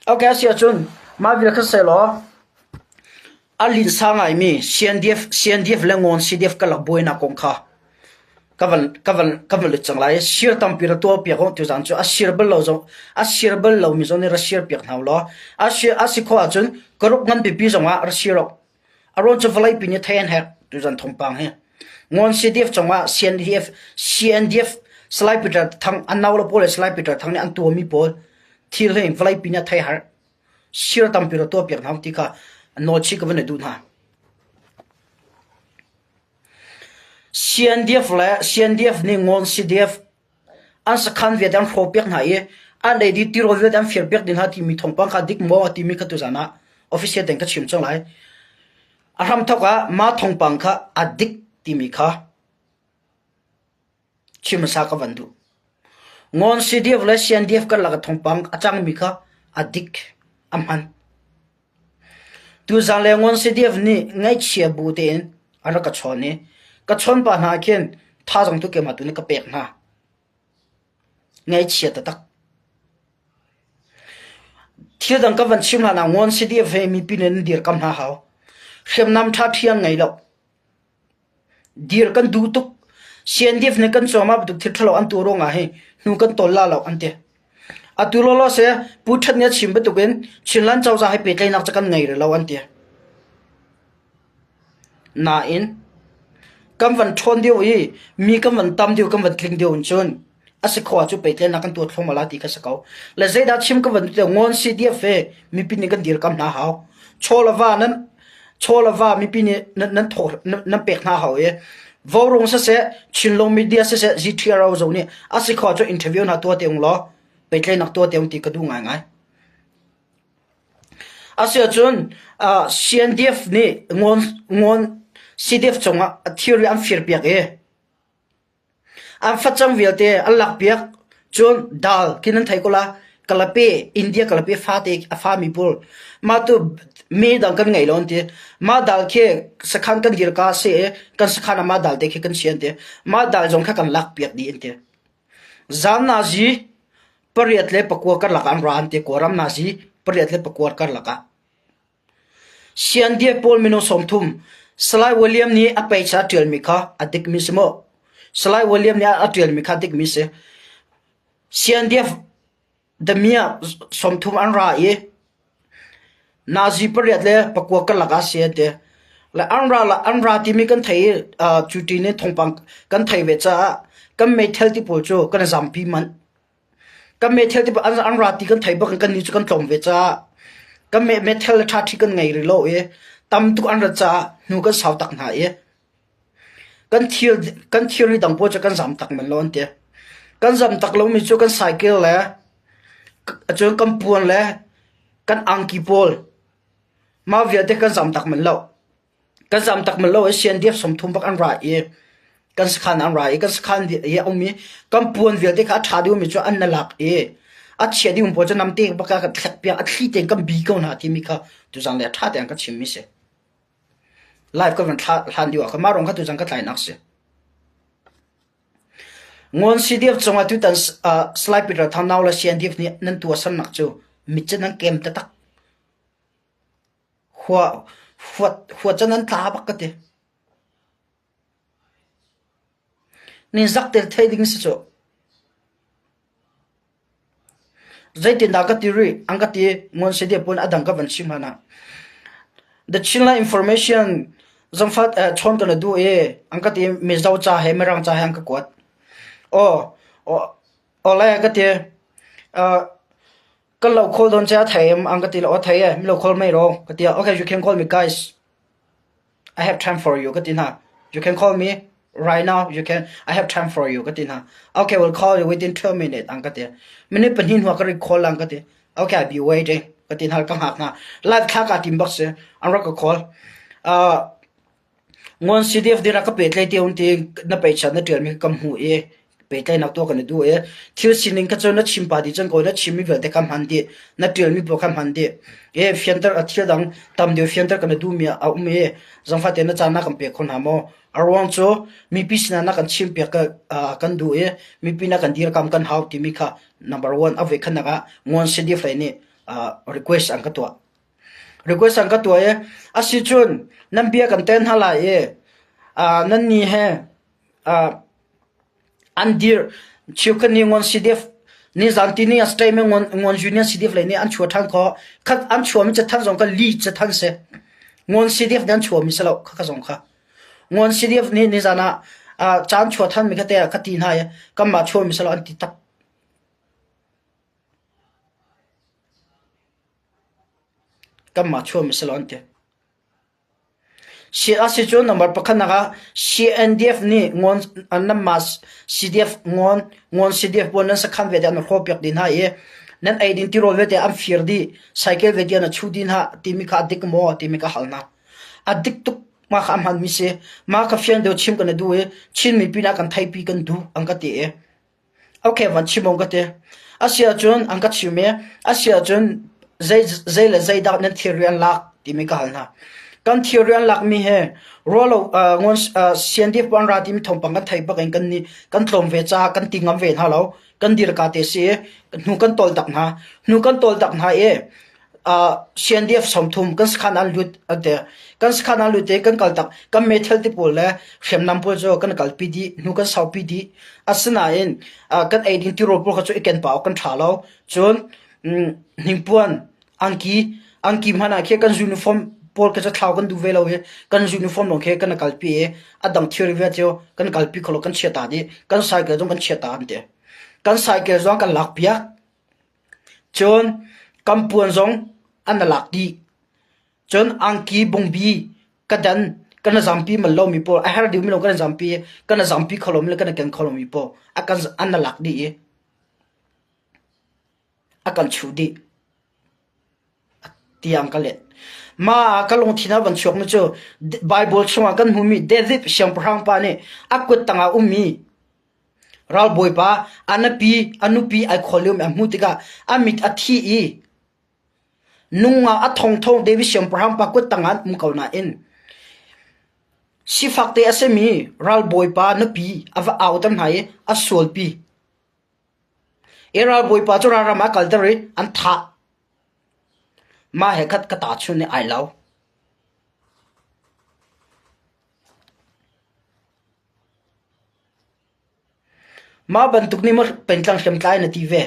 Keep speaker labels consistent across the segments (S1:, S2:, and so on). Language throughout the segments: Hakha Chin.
S1: Okay, a si ahcun mah vial kha sehlaw a linsa ngaimi CNDF, CNDF le Ngawn CDF karlak buainak kong kha ka van ka van ka van lut cang lai. Sir tampi ra tuah piak u tuzaan cu a sir bal lo zong a sir bal lomi zong nih ra sir piak hna u law a sir a si khawh ahcun karuk ngan pipi zong ah ra sir u. A rawn cu vawleipi nih thei an herh tuzan thawngpang hi. Ngawn CDF cungah CNDF CNDF Salai Peter Thang an nau le pawl le Salai Peter Thang nih an tuahmi pawl thil hi vawleipi nih a thei har. Sir tampi ra tuah piak hna ti kha nawlchih ka van i duh hna. CNDF le CNDF nih Ngawn CDF An sakhan vialte an hrawhpiak hna i an ei dih tirawl vialte an firpiak dih hna timi thawngpang kha dik maw timi kha tuzan ah official tein ka chim cang lai. A hramthawk ah mah thawngpang kha a dik timi kha chim hmasa ka van duh. Ngawn CDF le CNDF karlak ah thawngpang a cangmi kha a dik, a hman. Tuzan le Ngawn CDF nih ngaihchia bu tein an rak ka chawn i ka chawn pah hna ah khin thazaang tu keimah tu nih ka pek hna. Ngaihchia taktak. Thil dang ka van chim hlan ah Ngawn CDF he mipi nih nan dirkam hna hau. Hriamnam ṭha ṭhi an ngei lo. Dir kan duh tuk. CNDF nih kan cawm ah bantuk thil ṭhalo an tuah ruangah hi hnu kan tawl la lo an ti. Atu lawlaw se Pu Ṭhat nih a chim bantukin Chinland cozah he pehtlaihnak cu kan ngei rih lo an ti. Nain kan van ṭhawn deuh i mi kan van tam deuh kan van tling deuh in cun a si kho ahcun pehtlaihnak kan tuah thluahmah lai ti kha si ko. Le zeidah chim ka van duh ngawn CDF he mipi nih kan dirkam hna hau. Chaw le va nan chaw le va mipi nih nan nan thawh nan pek hna hau i Vaurawng siseh Chinlung media siseh GTRO zong nih a si kho ahcun interview hna tuah te ung law pehtlaihnak tuah te ung ti ka duh ngaingai. Asiahcun uh, CNDF nih ngawn ngawn CDF cungah a thilri an firpiak i An facang vialte an lakpiak. Cun dal khi nan thei ko la. Kalape, India kalape fate a fami pawl. Mah tu me dang kan ngei lo an ti. Mah dal khi sakhan kan dir ka si i kan sakhan ah mah dal te khi kan si an ti. Mah dal zong kha kan lakpiak dih an ti. Zan nazi 8 le 9 karlak ah an ra an ti. Kawlram nazi 8 le 9 karlak ah. Siandia pawl minung 30 Salai William nih a page ah a ṭialmi kha a dikmi si maw? Salai William nih a ṭialmi kha a dikmi si. Siandia damiah 30 an ra i nazi 8 le 9 karlak ah si an ti. Le an ra an ra timi kan thei i cu ṭin in thawngpang kan thei ve caah kan meithal ti pawl cu kan zampi manh. Kan meithal ti an ra ti kan theih bak in kannih cu kan tlawm ve caah kan meithal le ṭhaṭhi kan ngei rih lo i tam tuk an rat caah hnu kan sau tak hna i kan thil kan thilri dang pawl cu kan zam tak men lo an ti. Kan zam tak lomi cu kan cycle le cun kan puan le kan angki pawl mah vialte kan zam tak men lo. Kan zam tak mal lo i CNDF 30 bak an ra i kan sakhan an ra i kan sakhan i a um i kan puan vialte kha a ṭha deuhmi cu an na lak i a chia deuhmi pawl cu namte bak ah kan thlek piak a thli tein kan bi ko hna timi kha tuzang le a ṭha tein ka chimmi si. Live ka van hlan deuh ah khan mah rong kha tuzang ka tlainak si. Ngawn CDF cungah tutan Salai Peter Thang nau le CNDF nih nan tuahsernak cu mit cu nan kem taktak. Hua can an tla bak ka ti. Nizak te thei ding si cu. Zeitindah ka ti rih? An ka ti ngun si dia pun adang ka van chim hlan ah. The Chinland Information zangfat chawn ka na duh i an ka ti Mizo ca he Mirang ca he an ka kuat. Aw, aw le ka ti. Kan lo call dawn che a thei em an ka ti lo a thei e mi lo call mai ro ka ti okay you can call me guys I have time for you ka ti hna you can call me right now you can I have time for you ka ti hna okay we'll call you within 2 minutes an ka ti minute pahnih hnu ah ka ri call lang ka ti okay I'll be waiting ka ti hna ka hngak hna live thla ka tim bak si an rak ka call uh, Ngawn CDF ding ah ka pehtlaih ti ti na peichan na ṭialmi kha ka hmuh i pehtlaihnak tuah kan i duh i thil sining kha cu na chim pah dih cang ko i na chimmi vialte kha hman dih na ṭialmi pawl kha hman dih i fianter thil dang tam deuh fianter kan i duhmi a um i zangfah tein na caan na kan pe kho hna maw? A ruang cu mipi sinah na kan chimpiak kan duh i mipi na kan dirkam kan hau timi kha number one a voikhatnak ah Ngawn CDF lei nih request an ka tuah. Request an ka tuah i asicun nan bia kan ten hna lai i nan nih he an dir cheukhat nih ngon CDF nizan tini a statement ngon ngon union CDF lei nih an chuah ṭhan khawh. Khat an chuahmi cathanh zong kha li cathanh si. Ngon CDF nih an chuahmi si lo khakha zong kha. Ngon CDF nih nizan ah caan chuah thanmi kha te ka ti hna i kanmah chuahmi si lo an ti tak. Kanmah chuahmi si lo an ti. Asicun number pakhatnak ah CNDF nih ngawn nanmah CDF ngawn ngawn CDF pawl nan sakhan vialte an hrawhpiak dih hna i nan eidin tirawl vialte an fir dih, cycle vialte an chuh dih hna timi kha a dik maw timi ka hal hna. A dik tuk mah kha a hmanmi si. Mah kha fiang deuh chim kan i duh i Chin mipi nih a kan theihpi kan duh an ka ti i Okay, van chim ka ti. Asiahcun an ka chim i asiahcun zei zei le zeidah nan thilri an lak timi ka hal hna. Kan thilri an lakmi hi rualo uh, ngon uh, CNDF an ra timi thawngpang kan thei bak in kan ni kan tlawm ve caah kan ti ngam ve hna lo. Kan dir ka te si hnu kan tawl tak hna. Hnu kan tawl tak hna i CNDF 30 kan sakhan an lut an ti. Kan sakhan an lut i kan kal tak. Kan meithal ti pawl le hriamnam pawl cu kan kalpi dih, hnu kan saupi dih. Asinain kan eiding tirawl pawl kha cu i ken pah awk kan ṭha lo. Cun hnipuan, angki, angki hmanh ah khi kan uniform pawl kha cu thlau kan duh ve lo i kan uniform lawng khi kan i kalpi i a dang thilri vialte cu kan kalpi kho lo, kan chia ta dih. Kan cycle zong kan chia ta an ti. Kan cycle zong kan lakpiak. Cun kan puan zong an i lak dih. Cun angki bungbi ka dan kan i zampi bal lomi pawl a herh deuhmi lawng kan i zampi i kan i zampi kho lomi le kan i ken kho lomi pawl a kan an i lak dih i a kan chuh dih tiang ka let. Mah ka lungthin ah van chuakmi cu Baibal chungah kan hmuhmi David siangpahrang pa nih a kut tangah ummi Ralbawipa a nupi a nupi ai khawl liomi a hmuh tikah a mit a thi i nungak a thongthong David siangpahrang pa kut tangah an um ko nain sifak te a simi ralbawipa nupi a va auter hna i a sualpi. I ralbawipa cu ralram ah a kalter i an thah. Mah he khat ka ta chun i ai lo. Mah bantuk nih maw pengtlang hriamtlai na ti ve?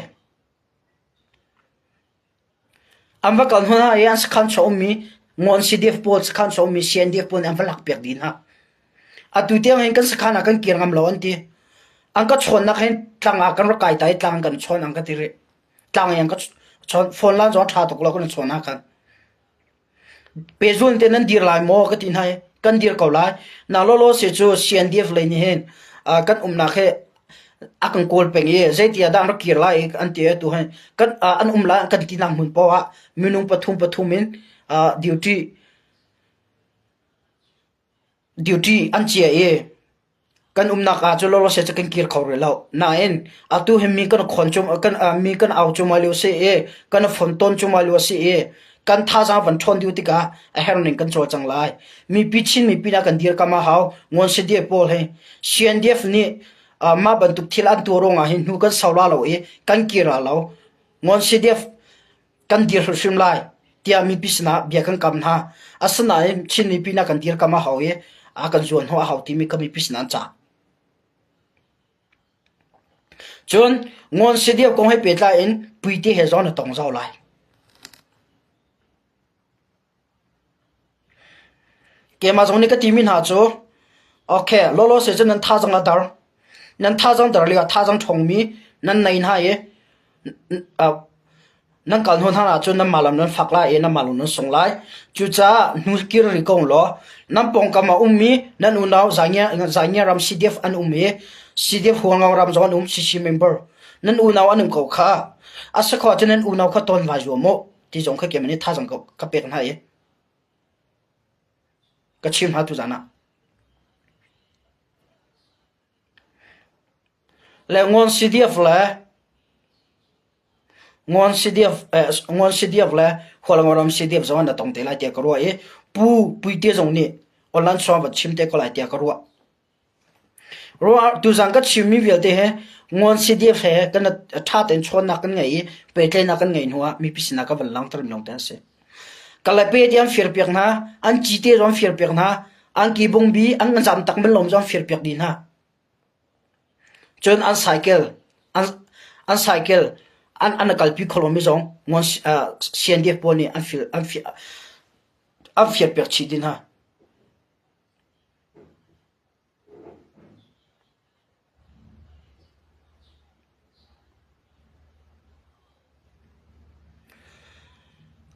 S1: An va kal hna i an sakhan chuah ummi Ngawn CDF pawl sakhan chuah ummi CNDF pawl nih an va lakpiak dih hna. Atu tiang hin kan sakhan ah kan kir ngam lo an ti. An ka chawnnak hin tlang ah kan rak kai ta i tlang kan chawn an ka ti rih. Tlang in an ka chawn phone line zong a ṭha tuk lo kan chawn ah khan. Pehzul te nan dir lai maw ka ti hna i kan dir ko lai. Na lawlaw si cu CNDF lei nih hin kan umnak hi a kan kawl peng i zeiti ah dah an rak kir lai an ti atu hin kan an um lai kan tinak hmun paoh ah minung pathum pathum in duty Duty an cia i kan umnak ah cu lawlaw cu kan kir kho rih lo. Nain atu hi mi kan khon cum kan mi kan au cuahmah lio si i kan fon tawn cuahmah lio si i kan thazaang van ṭhawn dih tikah a herh ning kan cawlcang lai. Mipi Chin mipi na kan dirkam a hau. Ngawn CDF pawl hi CNDF nih mah bantuk thil an tuah ruangah hin hnu kan sau la lo i kan kir la lo. Ngawn CDF kan dir hrimhrim lai tiah mipi sinah bia kan kam hna. Asinain Chin mipi na kan dirkam a hau i a kan zuan hnawh a hau timi ka mipi sinah an cah. Cun Ngawn Sidio kong he pehtlai in Puite he zong na tong zau lai. Keimah zong nih ka timi hna cu okay lawlaw se cu nan thazaang a dar. Nan thazaang dar lio ah thazaang ṭhawngmi nan nei hna i nan kal hnu hna ahcun nanmah lam nan fak lai i nanmah lung nan sung lai. Cucaah hnu kir rih ko law nan pawngkam ah ummi nan unau Zaingia ram CDF an um i CDF Huanggang ram zong an um CC member nan unau an um ko kha. A si khawh ahcun nan unau kha tawn vai zuam u. ti zong kha keimah nih thazaang ka pek hna i ka chim hna tuzan ah. Le Ngawn CDF le Ngawn CDF eh, Ngawn CDF le Hualngoram CDF zong an tong te lai tiah ka ruah i Pu Puite zong nih online chuang va chim te ko lai tiah ka ruah. Ruah tuzan ka chimmi vialte he Ngawn CDF he kan ṭha tein chawnnak kan ngei i pehtlaihnak kan ngeih hnuah mipi sinah ka van langhter mi lawng te an si. Kalape ti an firpiak hna, an cite zong an firpiak hna, angki bungbi an zam tak men lawm zong an firpiak dih hna. Cun an cycle an an cycle an an kalpi kho lomi zong ngawn CNDF pawl nih an fil an fir an firpiak chih dih hna.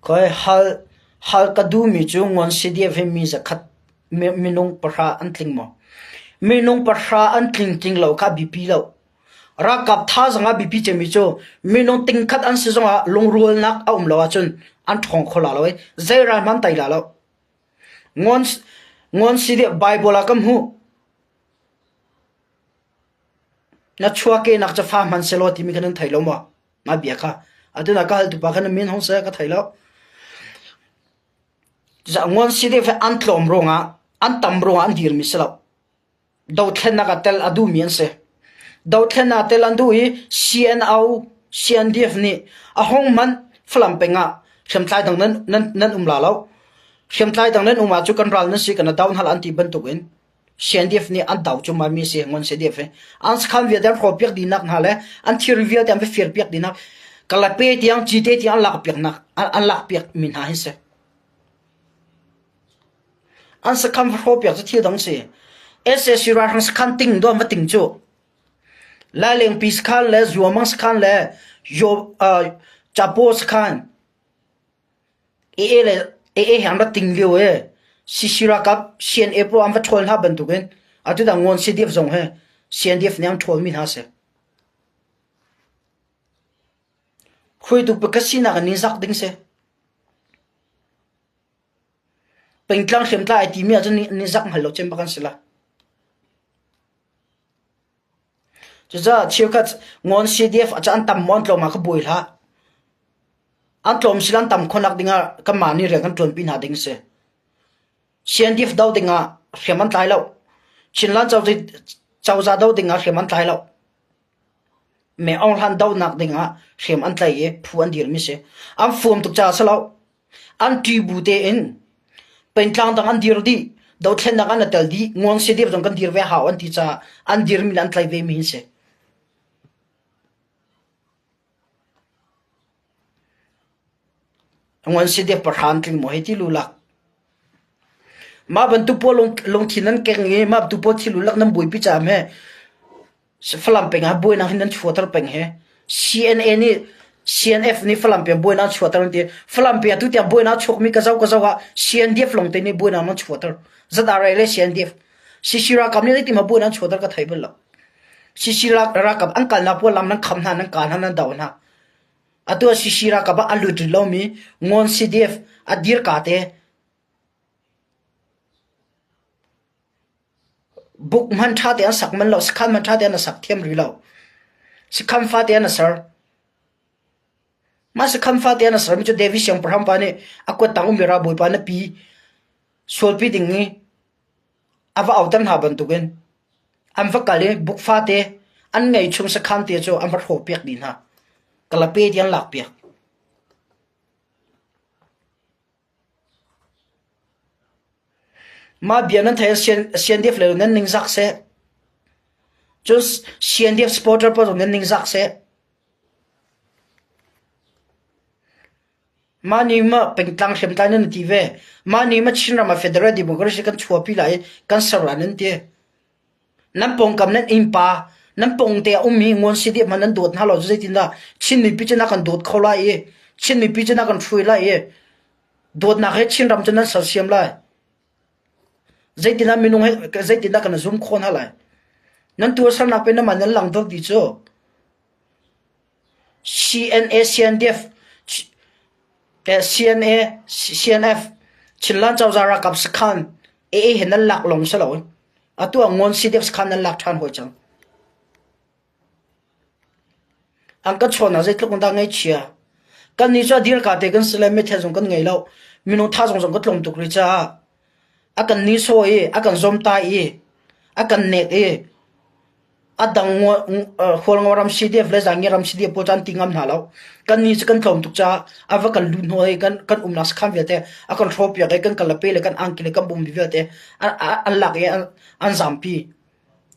S1: Khoi hal hal ka duhmi cu ngon CDF hi mi zakhat minung pahra an tling maw? Minung pahra an tling tling lo kha biapi lo. Ralkap thazaang ah biapi cemmi cu minung tingkhat an si zongah lungrualnak a um lo ahcun an ṭhawng kho la lo i zei ral hmanh an tei la lo. Ngon ngon CDF Bible ah ka hmuh. Na chuahkehnak cu fa hmanh sehlaw timi kha nan thei lo maw? Mah bia kha. Atu na ka haltu pa kha na min hong seh ka thei lo. Ngon si deuh an tlawm ruangah an tam ruangah an dirmi si lo. Dothlennak ah tel a duhmi an si. Dothlennak ah tel an duh i CNO, CNDF nih a hong hmanh Falam peng ah hriamtlai dang nan, nan, nan um la lo. Hriamtlai dang nan um ahcun kan ral nan si kan down hal an ti bantukin CNDF nih an do cu mi si ngon CDF hi an sakhan vialte an hrawh piak dihnak hna le an thilri vialte an va fir piak dihnak kalape tiang cite tiang an lak piak nak an lak piak mi hna hi si an sakhan va hrawh piak cu thil dang si SAC ralhrang sakhan ting do an va ting cu Lailengpi sakhan le Zuamang sakhan le Yo Chapo sakhan AA le AA he an rak ting lio i CC ralkap CNA pawl an va ṭhawl hna bantukin atu dah Ngawn CDF zong hi CNDF nih an ṭhawlmi hna a si. Hruaitu pakhat sinak in ningzak ding si. Pengtlang hriamtlai ai timi ahcun ningzak hngal lo cem bak an si la. Cucaah cheukhat Ngawn CDF ah cun an tam maw an tlawm ah ka buai hlah. An tlawm sila an tam khawhnak dingah kanmah nih rian kan ṭuanpi hna ding a si. CNDF do dingah hriam an tlai lo. Chinland cozah do dingah hriam an tlai lo. Me Aung Hlan donak dingah hriam an tlai i phu an dirmi si. An fuam tuk caah a si lo. An ṭi bu tein pengtlang dang an dir dih, dothlennak an i tel dih, nguang CDF zong kan dir ve hau an ti caah an dirmi le an tlai vemi an si. Nguan CDF pahra an tling maw hei ti lulak. Mah bantuk pawl lungthin nan keng i mah bantuk pawl thil lulak nan buaipi caah hme Falam peng ah buainak hin nan chuahter peng he. CNA nih CNF nih Falam peng buainak chuahter an ti. Falam peng atu tiang buainak chuakmi ka zoh ka zoh ah CNDF lawng te nih buainak nan chuahter. ZRA le CNDF. CC ralkap nih zeitin ma buainak chuahter ka thei bal lo. CC ralkap an kalnak pawl lam nan kham hna nan kah hna nan doh hna. Atu ah CC ralkap ah a lut rih lomi Ngawn CDF a dirka te Buk hmanh ṭha tein an sak manh lo, sakhan hmanh ṭha tein a sak thiam rih lo. Sakhan fate an ser. Mah sakhan fate an sermi cu David siangpahrang pa nih a kuttang ummi ralbawipa na pi sualpi ding i a va auter hna bantukin an va kal i buk fate an ngei chung sakhan te cu an va hrawhpiak dih hna. Kalape ti an lakpiak. Mah bia nan theih ah CNDF le nan ningzak seh. Cun CNDF supporter pawl zong nan ningzak seh. Mah nih mah pengtlang hriamtlai nan ti ve. Mah nih mah Chinram ah Federal Democracy kan chuahpi lai i kan ser lai nan ti. Nan pawngkam nan innpa nan pawngte a ummi nguan CDF hmanh nan dawt hna lo cu zeitindah Chin mipi cu na kan dawt kho lai i Chin mipi cu na kan hruai lai i dawtnak he Chinram cu nan sersiam lai. Zeitindah minung he zeitindah kan zum khawh hna lai. Nan tuahsernak pe namah nan lang dok dih cu. CNA CNDF CNA CNF Chinland cozah ralkap sakhan AA he nan lak lawng si lo. Atu ah Ngawn CDF sakhan nan lak ṭhan hawi cang. An kan chawn ah zeitluk in dah ngaihchia. Kan nih cu a dirka te kan si le meithal zong kan ngei lo. Minung tha zong zong ka tlawm tuk rih caah a kan nihsawh i a kan zawmtai i a kan nek i. A dang Hualngo ram CDF le Zangi ram CDF pawl cu an ti ngam hna lo. Kannih cu kan tlawm tuk caah a va kan luh hnawh i kan kan umnak sakhan vialte a kan hrawhpiak i kan kalape le kan angki le kan bum vialte an lak i an zampi.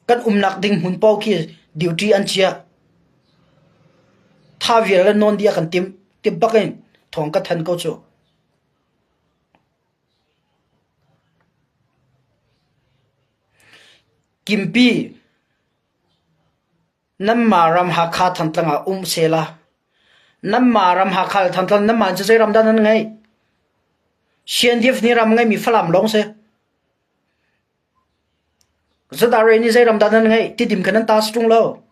S1: Kan umnak ding hmun paoh khi duty an chiah. Tha vial le nawn dih a kan timh. Timh bak in thawng ka thanh ko cu. Kimpi, nanmah ram Hakha Thantlang ah um sehla. Nanmah ram Hakha le Thantlang nanmah cu zei ram dah nan ngeih? CNDF nih ram ngeihmi Falam lawng si. ZRA nih zei ram dah nan ngeih? Tidim kha nan ta si ṭung lo.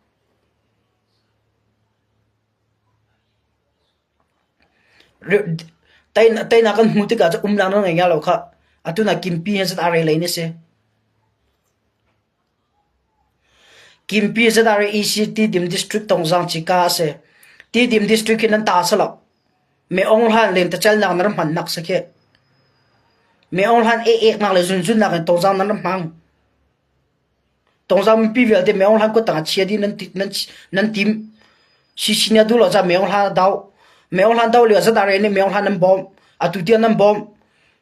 S1: Teinak kan hmuh tikah cun umnak nan ngei hnga lo khah. Atu na kimpi he ZRA lei na si. Kimpi ZRA EC Tidim District Tongzang Cika a si. Tidim District hi nan ta si lo. Meong hlan lentecelnak na rak hmannak si khi. Meong hlan ek-eknak le zunzunnak in Tongzang nan rak hmang. Tongzang mipi vialte Meong Hlan kuttang ah chia dih nan nan nan tim. CC nih a duh lo caah Meong Hlan a doh. Meong Hlan doh lio ah ZRA nih Meong Hlan nan bawmh. Atu tiang nan bawmh.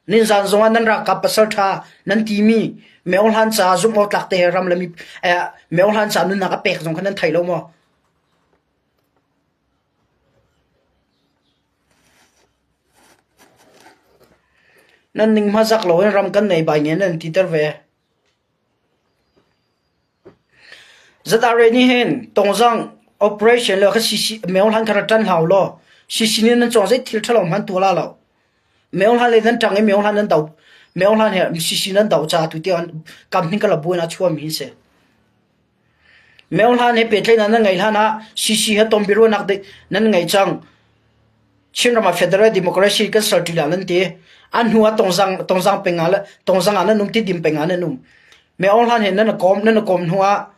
S1: Ninzan zong ah nan ralkap pasal ṭha nan timi Meong Hlan caah zumh awk tlak te he ram le mi eh, Meong Hlan caah nunnak a pek zong kha nan thei lo maw? Nan ning hmazak lo in ram kan nei bai nge nan titer ve. ZRA nih hin tongzang operation le kha CC Meong Hlan kha rak ṭan hau law CC nih nan cawng zei thil ṭhalo hmanh tuah la lo. Meong Hlan lei nan ṭang i Meong Hlan nan do Meong Hlan he CC nan do caah tu tiang kam hning ka la buin a chuahmi hi si. Meong Hlan he pehtlaihnak nan ngeih hlan ah CC he ton biaruahnak nan ngei cang. Chinram ah Federal Democracy kan ser ṭi la nan ti. A hnu ah tongzang tongzang peng ah le tongzang ah nan um ti dim peng ah nan um. Meong Hlan he nan kawm nan kawm hnu ah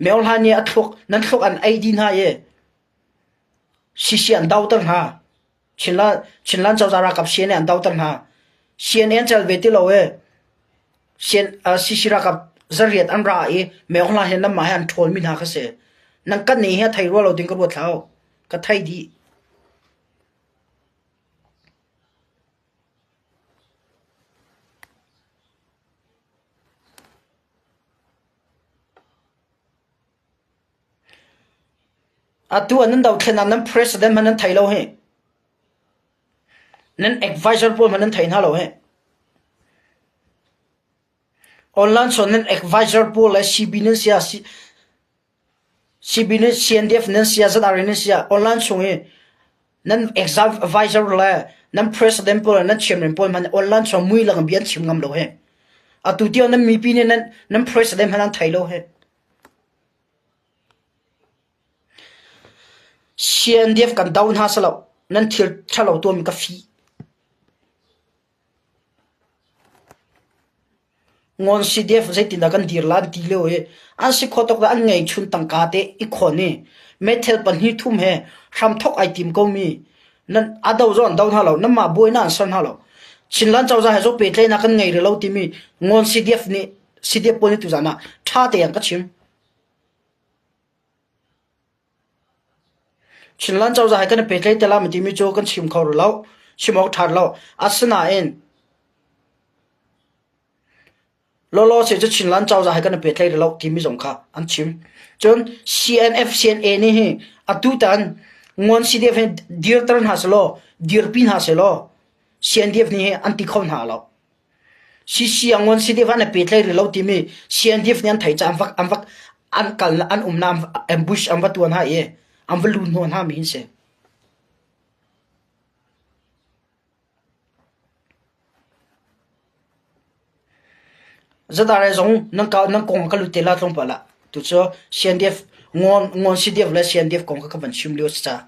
S1: Meong Hlan nih a thluk nan thluk an ei dih hna i CC an doter hna. Chinland Chinland cozah ralkap CNA an doter hna. CNA an cel ve ti lo i CC ralkap zariat an ra i Meong Hlan he nanmah he an ṭhawlmi hna kha si. Nan kan nih hi a thei rua lo ding ka ruat hlah u. Ka thei dih. Atu ah nan dothlen ah nan president hmanh nan thei lo hi. Nan advisor pawl hmanh nan thei hna lo hi. Online chawn nan advisor pawl le CB nan sia CB nih CNDF nan sia ZRA nan sia online chung i nan advisor le nan president pawl le nan chairman pawl hmanh online chung mui lang bia an chim ngam lo hi. Atu tiang nan mipi nih nan nan president hmanh an thei lo hi. CNDF kan do hna salo nan thil ṭhalo tuahmi ka fih. Ngawn CDF zeitindah kan dir la an ti lio i an si khawh tawk an ngeihchun tangka te i khawn i meithal pahnih thum he hramthawk ai tim komi nan a do zong an do hna lo nanmah buainak an ser hna lo Chinland cozah he zong pehtlaihnak kan ngei rih lo timi Ngawn CDF nih CDF pawl nih tuzaan ah ṭha tein an ka chim. Chinland cozah he kan i pehtlaih te lai timi cu kan chim kho rih lo. Chim awk ṭha lo. Asinain lawlaw se cu Chinland cozah he kan i pehtlaih rih lo timi zong kha an chim. Cun CNF CNA nih hi atutan Ngawn CDF hi dirter hna selaw dirpi hna selaw CNDF nih hi an ti kho hna lo. CC a ngon CDF an i pehtlaih rih lo timi CNDF nih an theih caah an va an va an kal an umnak ambush an va tuah hna i an va lu hnawh hna mi an si. Zadare zong nan ka nan kong ka lut te la tlawmpal ah tu cu CNDF ngon ngon CDF le CNDF kong kha ka van chim lio si ca.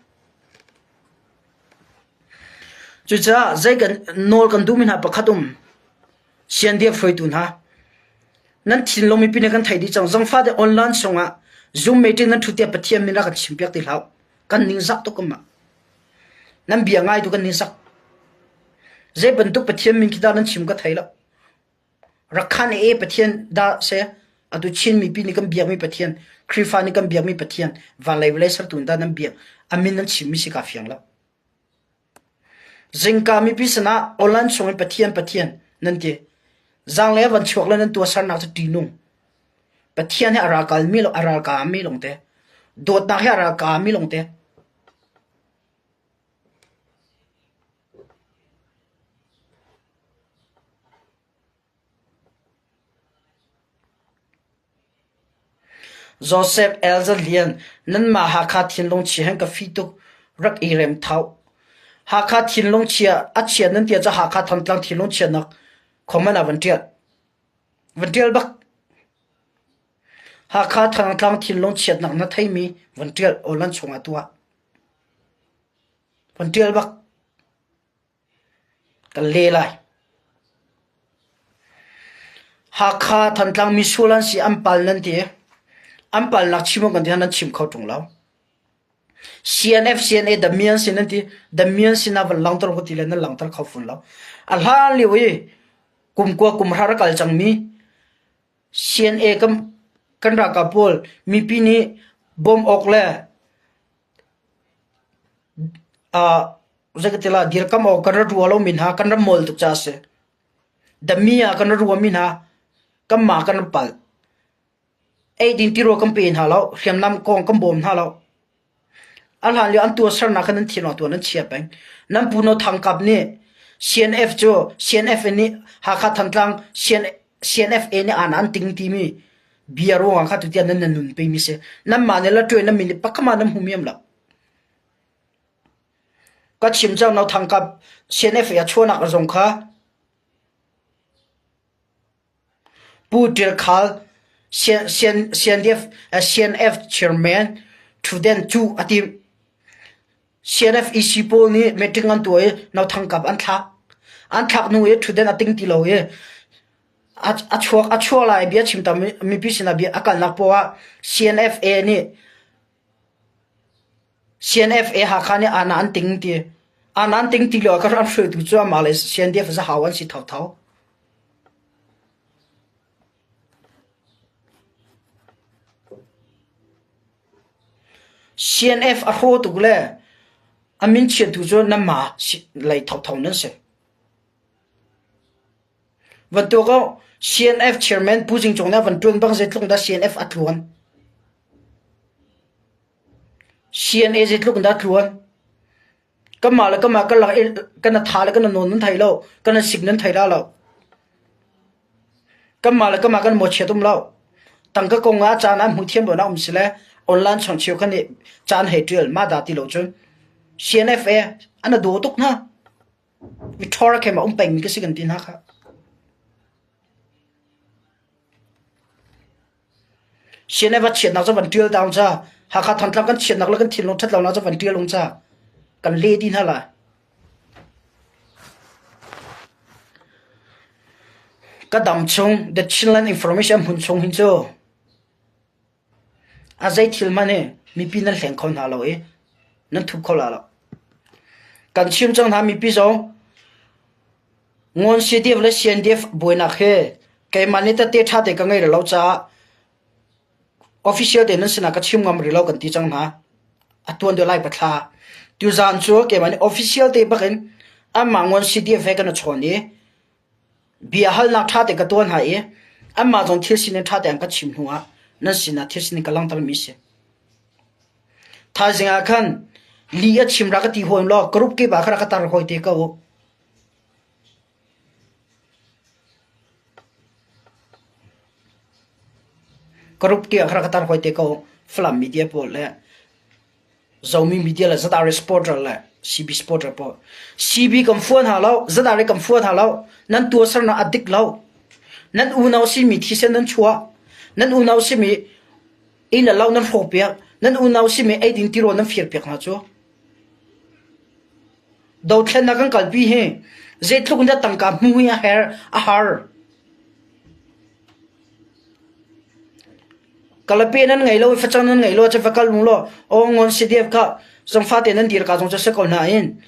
S1: Cucaah zei kan nawl kan duhmi hna pakhat um. CNDF hruaitu hna, nan thinlung mipi nih kan theih dih cang. Zangfah te online chungah Zoom meeting nan ṭhut tiah Pathian min rak kan chimpiak ti hlah. Kan ningzak tuk um ah. Nan bia ngai tu kan ningzak. Zei bantuk Pathian min khi dah nan chim ka thei lo. Rakhan e Pathian dah se. Atu Chin mipi nih kan biakmi Pathian, Khrihfa nih kan biakmi Pathian, van lei vawlei sertu in dah nan biak? A min nan chimmi si kaa fiang lo. Zingka mipi sinah online chungin Pathian Pathian nan ti. Zanglei ah van chuak le nan tuahsernak cu ṭihnung. Pathian hi a ralkalmi a ralkami lawngte. Dawtnak hi a ralkami lawngte. Joseph Elza Lian, nanmah Hakha thinlung chia hen ka fi tuk. Rak i rem thau. Hakha thinlung chia a chia nan tia cu Hakha Thantlang thinlung chiatnak comment ah van ṭial. Van ṭial bak. Hakha Thantlang thinlung chiatnak na theimi van ṭial online chungah tuah. Van ṭial bak. Kan le lai. Hakha Thantlang misual an si an pal nan ti. An palnak chim awk kan ti nan chim kho ṭung lo. CNF CNA Damian sin nan ti. Damian sin ah van langter ko ti le nan langter kho fun lo. A hlan lio i kum kua kum hra kal cangmi CNA kan kan ralkap pawl mipi nih bawm awk le Zeikatila dirkamh awk kan ra rua lomi hna kan ra mawl tuk caah a si. Dami ah kan ra ruami hna kanmah kan ra palh. Eidin tirawl kan pe hna lo, hriamnam kong kan bawm hna lo. A hlan lio an tuahsernak kha nan thin ah tuah nan chia peng. Nan pu No Thang Kap nih CNF cu CNF nih Hakha Thantlang CNFA nih aan an ting timi bia ruangah kha tutiang nan nan nun pimi si. Nanmah nih la nan min nih pakhat nan hmu miam lo. Ka chim cang No Thang Kap CNFA a chuahnak zong kha Pu Ṭial Khal CNF chairman ṭhutden cuh a timh. CNF-EC pawl nih meeting an tuah i No Thang Kap an thlak. An thlak hnu i ṭhutden a ting ti lo i a chuak a chuah lai bia chim tam mipi sinah bia a kalnak poah ah CNFA nih CNFA Hakha nih aana an ting ti. Aana an ting ti lio ah ka ram hruaitu cu amah le CNDF zahau an si thotho. CNF a hraw tuk le a min chiatu cu nanmah lei thotho nan si. Van tuak u, CNF chairman Pu Jing Cung nih a van ṭuan bang zeitluk dah CNF a tluan. CNA zeitluk in dah a tluan. Kanmah le kanmah kan lak i kan tha le kan nawn nan thei lo, kan sik nan thei la lo. Kanmah le kanmah kan mawchiat um lo. Tangka kong ah caan an hmu thiam lo na um si le online chung cheu khan nih caan hei ṭial ma dah ti lo cun CNFA an a daw tuk hna. Mi ṭhawr a khem a um pengmi ka si kan ti hna kha. CNF a chiatnak cu van ṭial down ca. Hakha Thantlang kan chiatnak le kan thinlung ṭhat lonak cu van ṭial ung ca. Kan le ti hna lai. Ka dam chung The Chinland Information hmun chung hin cu A zei thil hmanh hi mipi nan hleng kho hna lo i nan thup kho la lo. Kan chim cang hna mipi zong Ngawn CDF le CNDF buainak hi keimah nih tette ṭha te ka ngei lo caah official te nan sinah ka chim ngam rih lo kan ti cang hna. A tuan deuh lai pathla. Tuzaan cu keimah nih official te bak in anmah Ngawn CDF he kan i chawn i Bia halnak ṭha te ka tuah hna i anmah zong thil sining ṭha tein ka chim hnuah nan sinah thil sining ka langhtermi a si. Thaizing ah khan lih a chim ra ka ti hawi law ka rup kip ah kha rak ka tar hawi te ko u. Ka rup kip ah kha rak ka tar hawi te ko u. Falam media pawl le Zomi media le ZRA supporter le CB supporter pawl. CB kan fuan hna lo, ZRA kan fuan hna lo. Nan tuahsernak a dik lo. Nan unau simi thisen nan chuah. Nan unau simi inn le lo nan hrawk piak. Nan unau simi eidin tirawl nan fir piak hna cu. Dothlennak kan kalpi hi zeitluk in dah tangka hmu hi a her a har. Kalape nan ngei lo i facang nan ngei lo ahcun va kal ung law aw ngon CDF kha zangfa te nan dir ka zong cu si ko hna in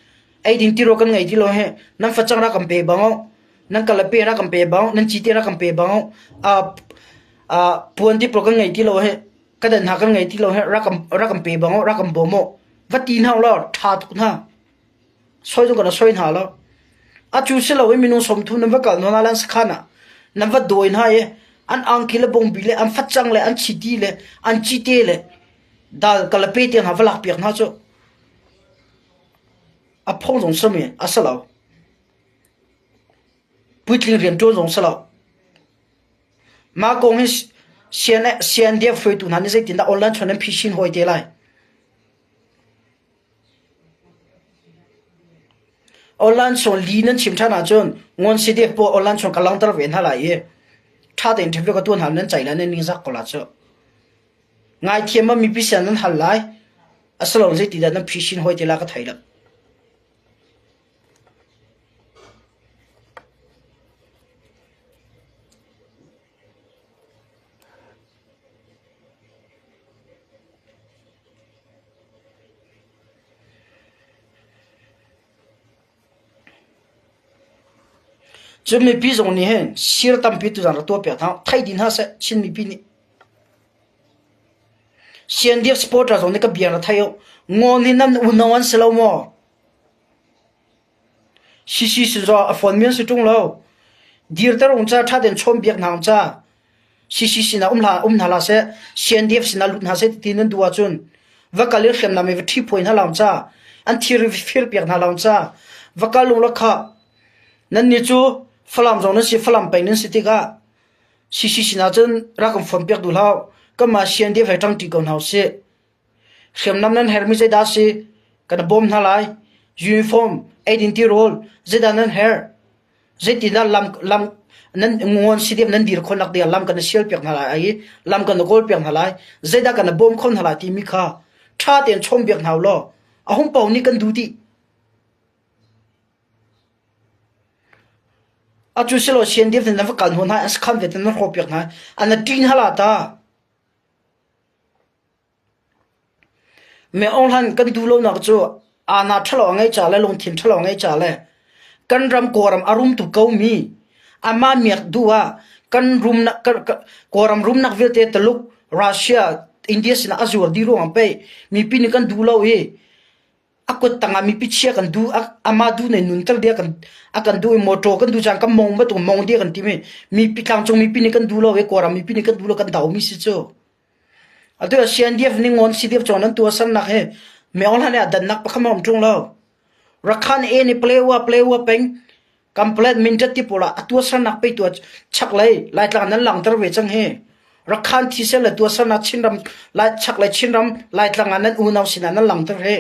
S1: eidin tirawl kan ngei ti lo hi nan facang ra kan pe bang nan kalape ra kan pe bang nan cite ra kan pe bang. Puan ti pawl kan ngei ti lo hi ka dan hna kan ngei ti lo hi rak kan rak kan pe bang rak kan bawm u va ti hna law ṭha tuk hna soi zong kan soi hna lo a cu si lo i minung 30 nan va kal hna lan sakhan ah nan va dawi hna i an angki le bongbi le an facang le an chiti le an cite le dal kalape te hna va lak piak hna cu a phong zong sami a si lo puitling rian ṭuan zong si lo Mah kong hi CNDF hruaitu hna nih zeitindah online chon an phisin hawi te lai? Online chon li nan chim ṭhan ahcun ngon CDF pawl online chon ka langhter ve hna lai i ṭha tein interview ka tuah hna nan ceih lai nan ningzak ko la cu. Ngaithiam ah mipi sian nan hal lai. Asilo zeitindah nan phisin hawi te la ka thei lo. Cun mipi zong nih hin sir tampi tuzan rak tuahpiak hna thei dih hna seh Chin mipi nih. CNDF supporter zong nih ka bia na thei u. Ngawn hi nan unau an si lo maw? Sisi si zaw a fawn mi an si ṭung lo. Dirter ung ca ṭha tein chawnbiak hna ung ca. CC sinah um hlah um hna hlah seh, CNDF sinah lut hna seh ti nan duh ahcun va kal i hriamnam i va ṭhi phuai hna la ung ca. An thir i fir piak hna la ung ca. Va kal ung law khah. Nannih cu Falam zong nan si, Falam peng nan si tikah CC sinah cun rak kan fon piak duh hlah. Kanmah CNDF he ṭangṭi ko hna usih. Hriamnam nan herhmi zeidah a si? Kan bawm hna lai. Uniform, eidin tirawl, zeidah nan herh? Zeitindah lam, lam nan ngon si deuh nan dir khawhnak ding ah lam kan sial piak hna lai i lam kan kawl piak hna lai. Zeidah kan bawm kho hna lai timi kha ṭha tein chawnbiak hna u law a hung paoh nih kan duh dih. Atu silo CNDF nih nan va kal hnu hna, an sakhan vialte nan hrawh piak hna, an ṭin hala ta. Miohlan kan duh lonak cu aana ṭhalo a ngeih ca le lungthin ṭhalo a ngeih ca le kan ram Kawlram a rum tuk komi amah miak duh ah kan rumnak Kawlram rumnak vialte Tuluk, Russia, India sinah a zuar dih ruangah pei mipi nih kan duh lo i a kut tangah mipi chia kan duh amah duh nih nunter dia kan a kan duh i motor kan duh caan kan mong bantuk mong dia kan tim i mipi tlangcung mipi nih kan duh lo i Kawlram mipi nih kan duh lo kan domi si cu. Atu ah CNDF nih ngawn CDF cawng nan tuahsernak hi Myo Hlan ah dannak pakhat hmanh a um ṭung lo. Rakhan E nih Palewa Palewa peng Kamplet Mindat ti pawl ah a tuahsernak pei tuah chaklei Laitlang nan langhter ve cang hi. Rakhan thisen le tuahsernak Chinram Lai chaklei Chinram Laitlang ah nan unau sinah nan langhter hi.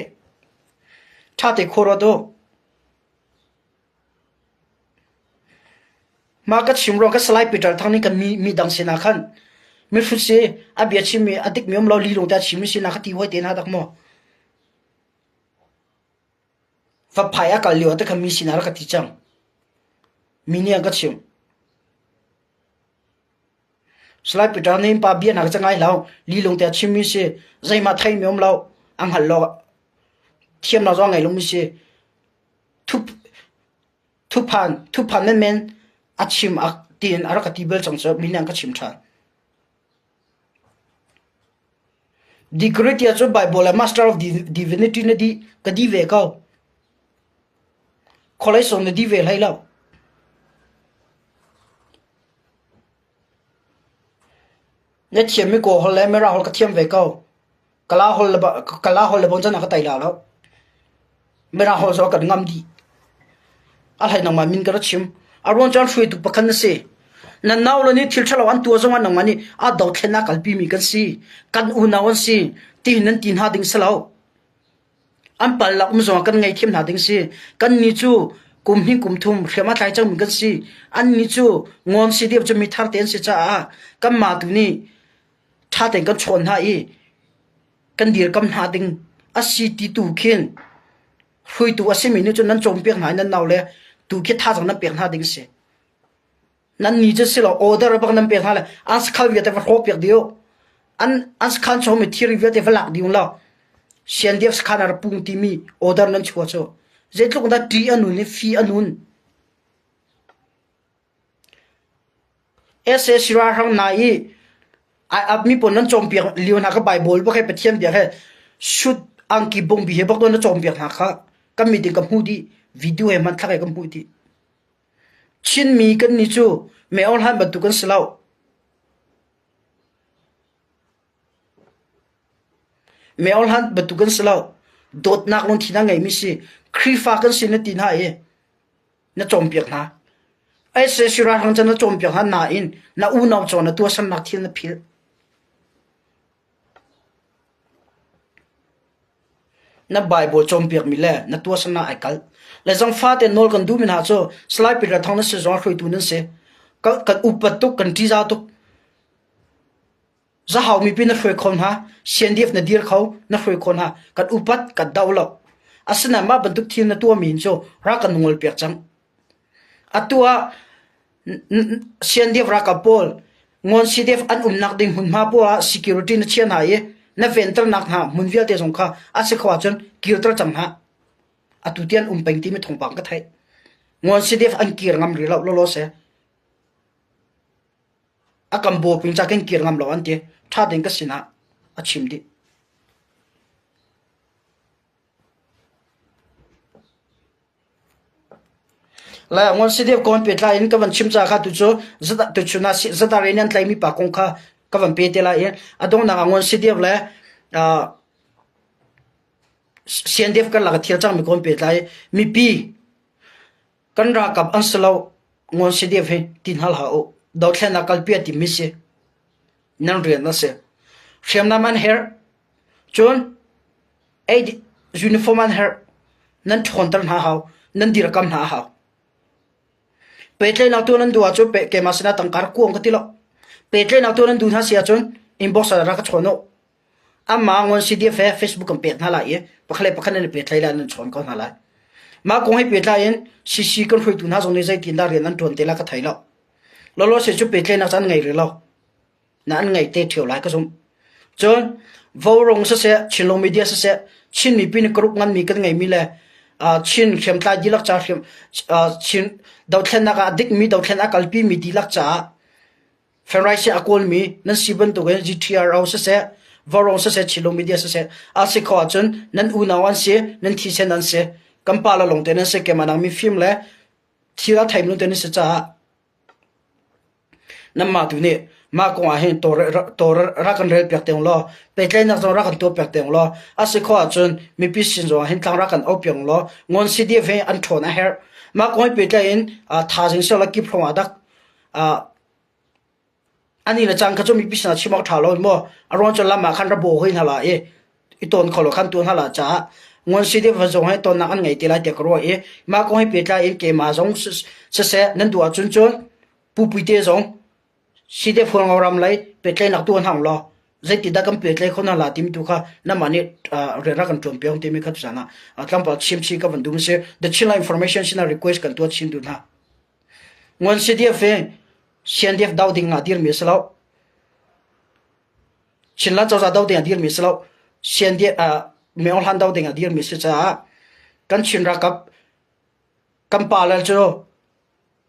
S1: Ṭha te khua ruat u. Mah ka chim ruang ka Salai Peter Thang nih kan mi midang sinah khan mihrut si a bia chimmi a dikmi um lo lilung te a chimmi sinah ka ti hoi te hna dak maw? Vaphai a kal lio te khan mi sinah rak ka ti cang. Mi nih an ka chim. Salai Peter nih pa bia hna ka ngai lo lilung te a chimmi si zeihmah theimi um lo a hngal lo thiamnak zong a ngei lomi si Thuphan thuphan menmen a chim tiin a rak ka ti bal cang cu mi nih an ka chim ṭhan. Degree tiah cu Bible le Master of Divinity na dih ka dih ve ko. College zong na dih ve hlei lo. Na thiammi Kawl holh le Mirang holh ka thiam ve ko. Kala holh le Kala holh le boncan ah ka tai la lo. Mirang holh zong kan ngam dih. A hlei nangmah min ka ra chim. A ruang caan hruaitu pakhat na si. Nan nau le nih thil ṭhalo an tuah zong ah nangmah nih a dothlennak kalpi mi kan si. Kan unau an si. Ti nan ti hna ding si lo. An palnak um zong ah kan ngaihthiam hna ding si. Kannih cu kum hnih kum thum hriam a tlai cangmi kan si. Annih cu ngawn si deuh cu mi thar te an si caah kanmah tu nih ṭha tein kan chawn hna i kan dirkam hna ding a si ti tu khin hruaitu a simi nih cun nan cawnpiak hna i nan naule tu khi thazaang nan pek hna ding a si. Nan ni cu si lo order bak nan pek hna le an sakhal vialte va hrawh piak dih u. An an sakhan chung mi thiri vialte va lak dih law CNDF sakhan ah pung timi order nan chuah cu zeitluk dah ṭih a nun i fi a nun. SAC ralhrang hna i. Mi pawl nan cawnpiak lio hna kha Baibal bak he Pathian bia he shoot angki bungbi he bak na cawnpiak hna kha kan mit in ka hmuh dih video he hmanthlak he ka hmuh dih. Chinmi kan nih cu mei hlan bantuk kan si lo. Mei hlan bantuk kan si lo. Dawtnak lungthin a ngeimi si. Khrihfa kan si na ti hna i na cawnpiak hna. Sac ralhrang cu na cawnpiak hna nain na unau cawn na tuahsernak thil na philh. Na Baibal cawnpiakmi le na tuahsernak ai kalh. Le zangfa tein nawl kan duhmi hna cu Salai Peter Thang na si zong hruaitu nan si. Kan upat tuk, kan ṭihzah tuk. Zahau mipi na hruai kho hna, CNDF na dir kho, na hruai kho hna. Kan upat, kan doh lo. Asinain mah bantuk thil na tuahmi hin cu rak kan ngol piak cang. Atu ah CNDF ralkap pawl Ngawn CDF an umnak ding hmunhma pawl ah security na chia hna i na venternak hna hmun vialte zong kha a si kho ahcun kirter cang hna. Atu tiang um peng timi thawngpang ka theih. Ngawn CDF an kir ngam rih lo lawlaw seh. A kan bawping ca kan kir ngam lo an ti. Ṭha tein ka sinah a chim dih. Le ngon si deuh kawn pehtlai in ka van chim ca kha tu cu tuchun ah zadar in an tlaimi pa kong kha ka van pe te lai i a donghnak ah ngon si deuh le CNDF karlak a thil cangmi kawn pehtlai mipi kan ralkap an si lo ngon si deuh hi ti hna hlah u dothlennak kalpi a timmi si nan rian a si hriamnam an herh cun Ei uniform an herh. Nan ṭhawnter hna hau. Nan dirkam hna a hau. Pehtlaihnak tuah nan duh ahcun pe keimah sinah tangka rak kuang ka ti lo. Pehtlaihnak tuah nan duh hna si ahcun inbox ah rak ka chawn u. Amah ngon CDF he Facebook kan pek hna lai i pakhat le pakhat nan i pehtlai lai nan chawn ko hna lai. Mah kong he pehtlai in CC kan hruaitu hna zong nih zeitin dah rian an ṭuan te lai ka thei lo. Lawlaw se cu pehtlaihnak cu an ngei rih lo. Na an ngaih te ṭheo lai ka zumh. Cun Vaurawng siseh, Chinlung media siseh, Chin mipi nih group nganmi kan ngeimi le Chin hriamtlai dihlak ca hriam Chin dothlennak ah a dikmi dothlen a kalpimi dihlak caah Fenraisi a kawlmi nan si bantukin GTRO siseh, Vaurawng siseh, Chinlung media siseh, a si kho ahcun nan unau an si, nan thisen an si, kan pa le lawngte nan si, keimah nang mifim le thil a theimi lawngte nan si caah Nanmah tu nih mah kong ah hin tawr rak kan relpiak te law pehtlaihnak zong rak kan tuahpiak te law a si khawh ahcun mipi sin zong ah hin tlang rak kan aupiak law ngon CDF hi an ṭhawn a herh. Mah kong he pehtlai in thaizing sila kip hrawng ah dak ani le cang kha cu mipi sinah chim awk ṭha lo maw a ruang cu lam ah khan ra baw hoi hna la i i tawn kho lo khan tuah hna la caah ngon CDF zong he tonnak an ngei te lai tiah ka ruah i mah kong he pehtlai in keimah zong siseh nan duh ahcun cun Pu Puite zong CDF Hualngo ram lei pehtlaihnak tuah hna law zeitindah kan pehtlai kho hna la timi tu kha namah nih rian rak kan ṭuan piak timi kha tuzaan ah tlangpal chimchi ka van duh si The Chinland Information sinah request kan tuah chin duh hna. Ngon CDF hi CNDF do ding ah dirmi a si lo. Chinland cozah do ding ah dirmi a si lo. CNDF Myo Hlan do ding ah dirmi a si caah kan Chin ralkap kan pale cu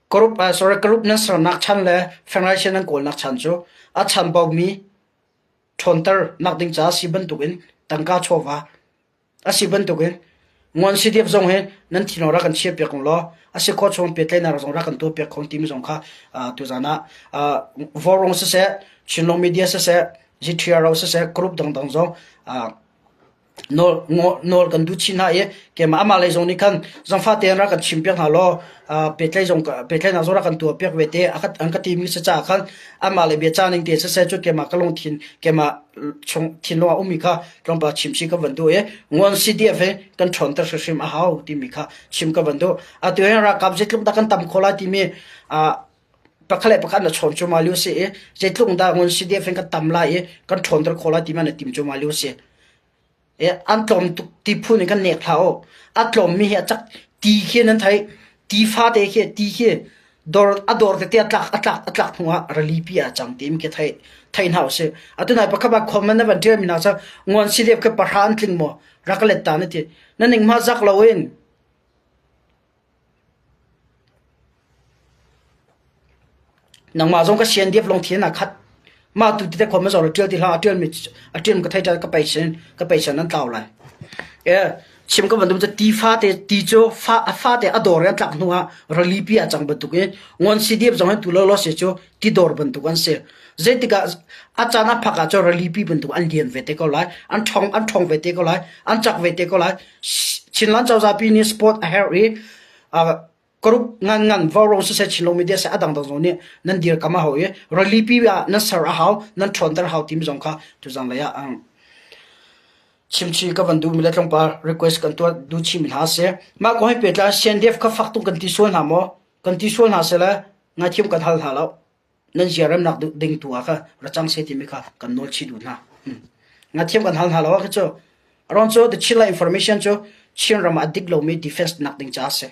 S1: Group sorry group nan sernak chan le federation nan kawlnak chan cu a chanbaumi ṭhawnter nak ding caah si bantukin tangka chawva a si bantukin nguan CDF zong hi nan thinlung rak kan chiahpiak kong law a si khawh chung pehtlaihnak zong rak kan tuahpiak kho timi zong kha tuzaan ah Vaurawng siseh Chinlung Media siseh GTRO siseh group dangdang zong Nawl kan duh chih hna i keimah amah lei zong nih khan zangfah tein rak kan chimpiak hna law pehtlaih zong pehtlaihnak zong rak kan tuahpiak ve te an ka timi si caah khan amah le biacah ning te siseh cu keimah ka lungthin keimah chung thinlung ah ummi kha tlawmpal chim chih ka van duh i nguan CDF hi kan ṭhawnter hrimhrim a hau timi kha chim ka van duh. Atu hin ralkap zeitluk dah kan tam khawh lai timi pakhat le pakhat na chawn cuahmah lio si i zeitluk dah ngun CDF in kan tam lai i kan ṭhawnter khawh lai timi na tim cuahmah lio si. E, an tlawm tuk ti phun in kan nek hlah u. A tlawmmi hi a cak ti khi nan thei ti fate khi ti khi dor a dor tete a tlak a tlak a tlak hnu ah rali pi ah cang tim khi thei thei hna usih. Atu nai pakhat ba khom man na van ṭial mi hna cu nguan CDF khi pahra an tling maw rak let ta na ti. Na ning ma zak lo in Nangmah zong ka sian diap lungthin aa khat. Mah tu ti te khom ma ṭial ti hlah a ṭial mi a ṭial ka thei ṭial ka pei sin ka pei san an tlau lai. E chim ka bantuk cu ti fate ti cu fa a fate a dor in tlak hnu ah ralipi a cang bantuk in ngon CDF zong hin tu lo lo se cu ti dor bantuk an si. Zeitikah a caan a phak ah cu ralipi bantuk an lian ve te ko lai an ṭhong an ṭhong ve te ko lai an cak ve te ko lai. Chinland cozah pi nih sport a herh i Group ngan ngan vaurawng siseh Chinlo media seh a dangdang zong nih nan dirkam a hau i ralipi ah nan ser a hau nan ṭhawnter hau timi zong kha tuzang lei ah chimchi ka van duhmi le tlawmpal request kan tuah duh chihmi hna a si. Mah kong he pehtlai CNDF kha fak tuk kan ti sual hna maw? Kan ti sual hna seh ngaithiam kan hal hna lo. Nan ziaremnak ding tu ah kha ra cang seh timi kha kan nawl chih duh hna. Ngaithiam kan hal hna lo ah cu aruang cu the Chinland information cu Chin ram ah a dik lomi defense nak ding ca a si.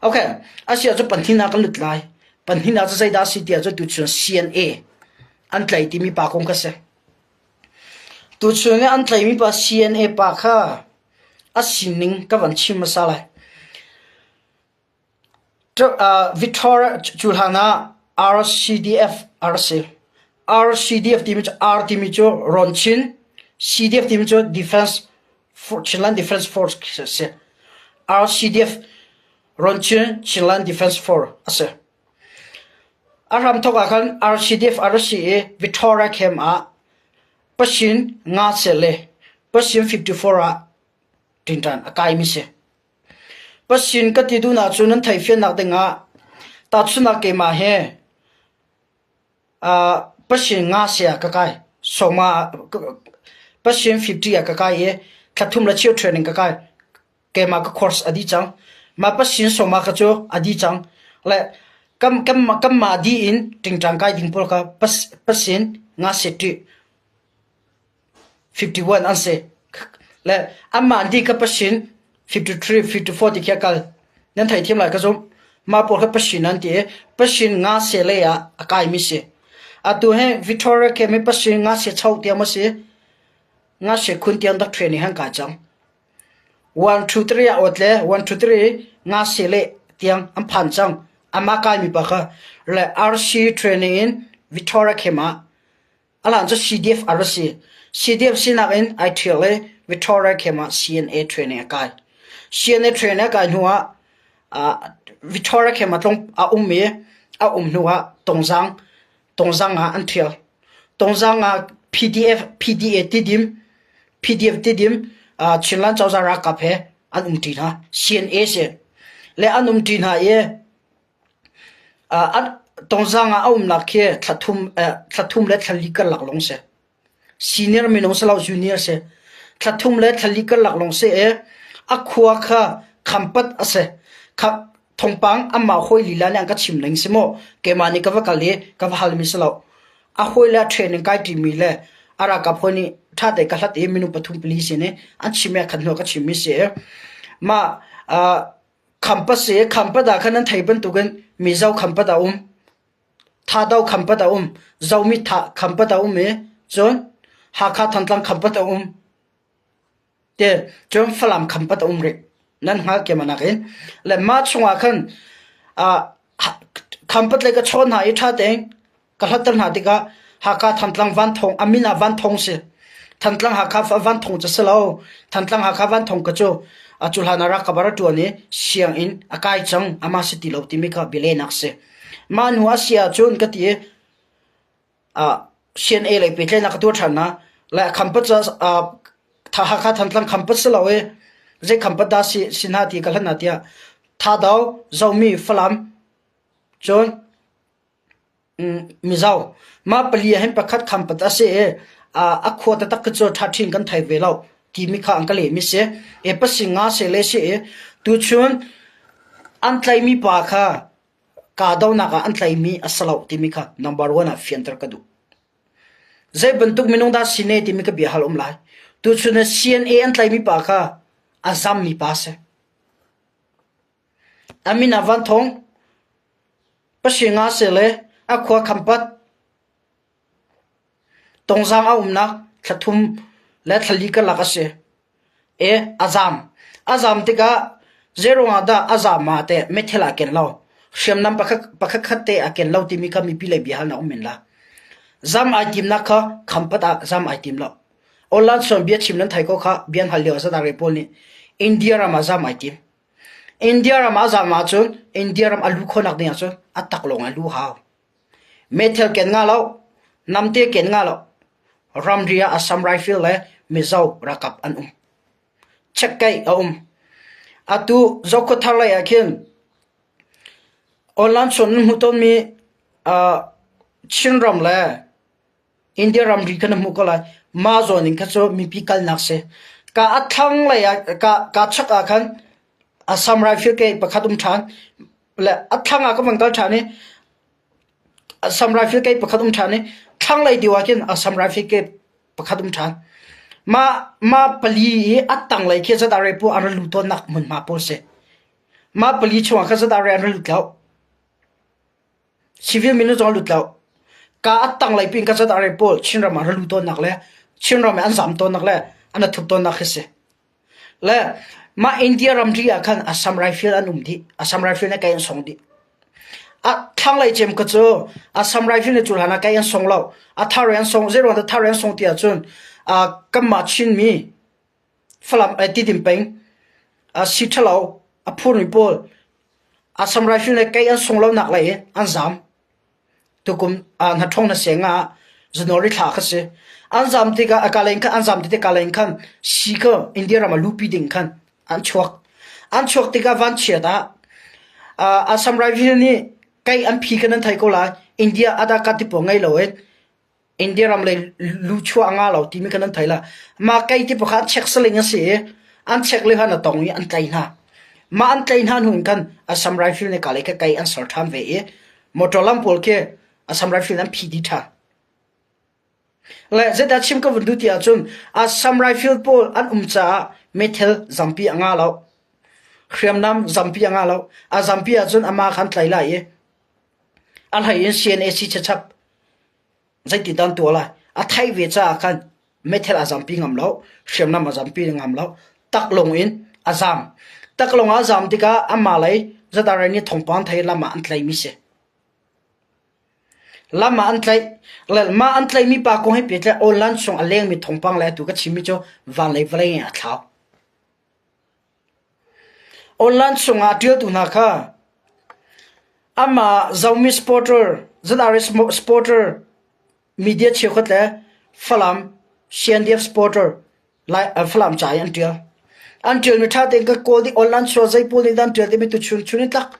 S1: Okay, asia cu panhnih kan lut lai. Panhnih cu zeidah a si tiah cun tuchun CNA an tlaih timi pa kong kha si. Tuchun i an tlaihmi pa CNA pa kha a sining ka van chim hmasa lai. Victoria cu hlan ah RCDF a rak si. RCDF timi cu R timi cu Rawn Chin, CDF timi cu Defense Chinland Defense Force a si. RCDF Rawn Chin Chinland Defense Force a si. A hramthawk ah khan RCDF a rak si i Victoria camp ah Pashin nga sel le Pashin 54 ah ṭinṭan a kaimi si. Pasin ka ti duhnak cu nan theihfiannak dingah tahchunhnak keimah hi pasin nga sia ka kai. Sawma pasin 50 ah ka kai i thla thum le cheu training ka kai. Keimah ka course a dih cang. Mah pasin sawma ka cu a dih cang. Le kam kam kanmah dih in ṭingṭang kai ding pawl kha pasin nga se ṭih. 51 an si. Le anmah di kha pashin 53, 54 ti khi a kal. Nan theithiam lai ka zumh. Mah pawl kha pashin an ti i pashin nga se lei ah a kaimi si. Atu hi Victoria Camp hi pashin nga se cho tiang ma si. Nga se khun tiang dak training han kai cang. 1, 2, 3 ah awt le 1, 2, 3 nga se le tiang an phan cang. Ama kaimi pa kha le RC training in Victoria Camp ah Alan cu CDF a ra si. CDF sinak in ai ṭhial i Victoria camp ah CNA training a kai. CNA training a kai hnu ah Victoria camp ah tlung a um i a um hnu ah Tongzang Tongzang ah an ṭhial. Tongzang ah PDF PDA Tidim PDF Tidim Chinland cozah ralkap he an umṭi hna. CNA si. Le an umṭi hna i Tongzang ah a umnak khi thla thum le thla li karlak lawng si. Senior minung si lo junior si. Thla thum le thla li karlak lawng si i a khua kha Khampat a si. Thawngpang anmah hawi lila nih an ka chim ning si mu. Keimah nih ka va kal i ka va halmi si lo. A hawi le a training kai ṭimi le a ralkap hawi nih ṭha tein ka hlat i minung pathum pali sin i an chim i a khat hnu ah ka chimmi si i mah Khampat si khampat ah khan nan thei bantukin Mizo khampat a um, Thado khampat a um, Zomi khampat a um i cun Hakha Thantlang khampat a um. Te cun Falam khampat a um rih. Nan hngalh kemanak in. Le mah chungah khan khampat lei ka chawn hna i ṭha tein Ka hlatter hna tikah Hakha Thantlang Vanthawng a min ah Vanthawng si. Thantlang Hakha Vanthawng cu si lo. Thantlang Hakha Vanthawng ka cu a cu hlan ah ralkap a ra ṭuan i sianginn a kai cang amah si ti lo timi kha bialehnak si. Mah hnu ah si ahcun ka ti i CNA lei pehtlaihnak ka tuah ṭhan hna. Le Khampat Hakha Thantlang Khampat si lo i zei Khampat dah si si hna ti ka hlat hna tiah Thado, Zomi, Falam, cun Mizo, mah pali ah hin pakhat khampat a si i a khua taktak khi cu ṭhaṭhi in kan thei ve lo timi kha an ka lehmi si. E pasing nga se le si i tuchun an tlaihmi pa kha kahdohnak ah an tlaihmi a si lo timi kha number one ah fianter ka duh. Zei bantuk minung dah si ne timi ka bia hal um lai. Tuchun ah CNA an tlaihmi pa kha a zammi pa a si. A min ah Van Thawng. Pasing ah seh a khua Khampat Tongzang a umnak thla thum le thla li karlak a si. E a zaam. A zaam tikah zeiruangah dah a zaam ah teh meithal aa ken lo. Hriamnam pakhat khat te a ken lo timi kha mipi lei biahalnak um men la. Zam ai timnak kha khampat ah zam ai tim lo. Online suan bia chim nan thai ko kha bian hal lio zadare pawl nih India ram ah zam ai tim. India ram ah zam ahcun India ram a lu khonak ding ahcun a tak lawng a lu hau. Meithal ken nga lo, namte ken nga lo. Ramri ah Assam Rifle le Mizo ralkap an um. Checkkeih a um. Atu Zokhawthar lei ah khin online chawnh nan hmuh tawnmi Chinram le India ramri kha na hmuh ko lai. Mah zawn in kha cu mipi kalnak si. Ka a thlang lei ah ka chak ah khan Assam Rifle ke pakhat um ṭhan. Le a thlang ah ka van kal ṭhan i Assam Rifle ke pakhat um ṭhan i thlanglei deuh ah khin Assam Rifle ke pakhat um ṭhan. Mah mah pali i a tanglei khi ZRA pu an ra lut tawnnak hmunhma pawl si. Mah pali chungah khan ZRA an ra lut lo. Civil minung zong an lut lo. Ka a tanglei pin ka ZRA pawl Chinram ah ra lut tawnnak le Chinram i an zam tawnnak le an i thup tawnnak khi si. Le mah India ramri ah khan Assam Rifle an um dih. Assam Rifle nih kei an song dih. A thlanglei cem kha cu Assam Rifle nih cu hlan ah kei an song lo. A thar an song, zeiruang dah thar an song ti ahcun kanmah Chinmi Falam Tidim peng si ṭhalo a phurmi pawl Assam Rifle nih kei an song lonak lei in an zaam. Tukum hnaṭhawng na seng ah January thla kha si. An zam tikah a kalen khan an zam tikah kalen khan si kha India ram ah lupi ding khan an chuak. An chuak tikah vanchiat ah Assam Rifle nih kei an phi khan an thei ko lai. India ada ka ti pawl ngei lo in India ram lei lu chuah a ngah lo timi kha nan thei la. Mah kei ti pakhat check saling a si i an check le han a tong i an tlai hna. Mah an tlai hna hnu in khan Assam Rifle nih kale kha kei an ser ṭhan ve i motor lam pawl khi Assam Rifle an phi dih ṭhan. Le zeidah chim ka vun duh ti ahcun Assam Rifle pawl an um caah meithal zampi a ngah lo. Hriamnam zampi a ngah lo. A zampi ahcun amah kha an tlai lai i a hlei in CNAC chachap Zeitindah an tuah lai? A theih ve caah khan meithal a zampi ngam lo, hriamnam a zampi ngam lo, taklung in a zam. Taklung a zam tikah amah lei ZRA nih thawngpang thei lam ah an tlaihmi si. Lam ah an tlaih. Le mah an tlaihmi pa kong he pehtlai online chung a lengmi thawngpang le atu ka chimmi cu van lei vawlei in a thlau. Online chungah a ṭialtu hna kha amah Zomi supporter, ZRA supporter, media cheukhat le Falam CNDF supporter Falam ca i an ṭial. An ṭialmi ṭha tein ka kawl dih online chungah zei pawl nih dah an ṭial timi tuchun chun in tlak.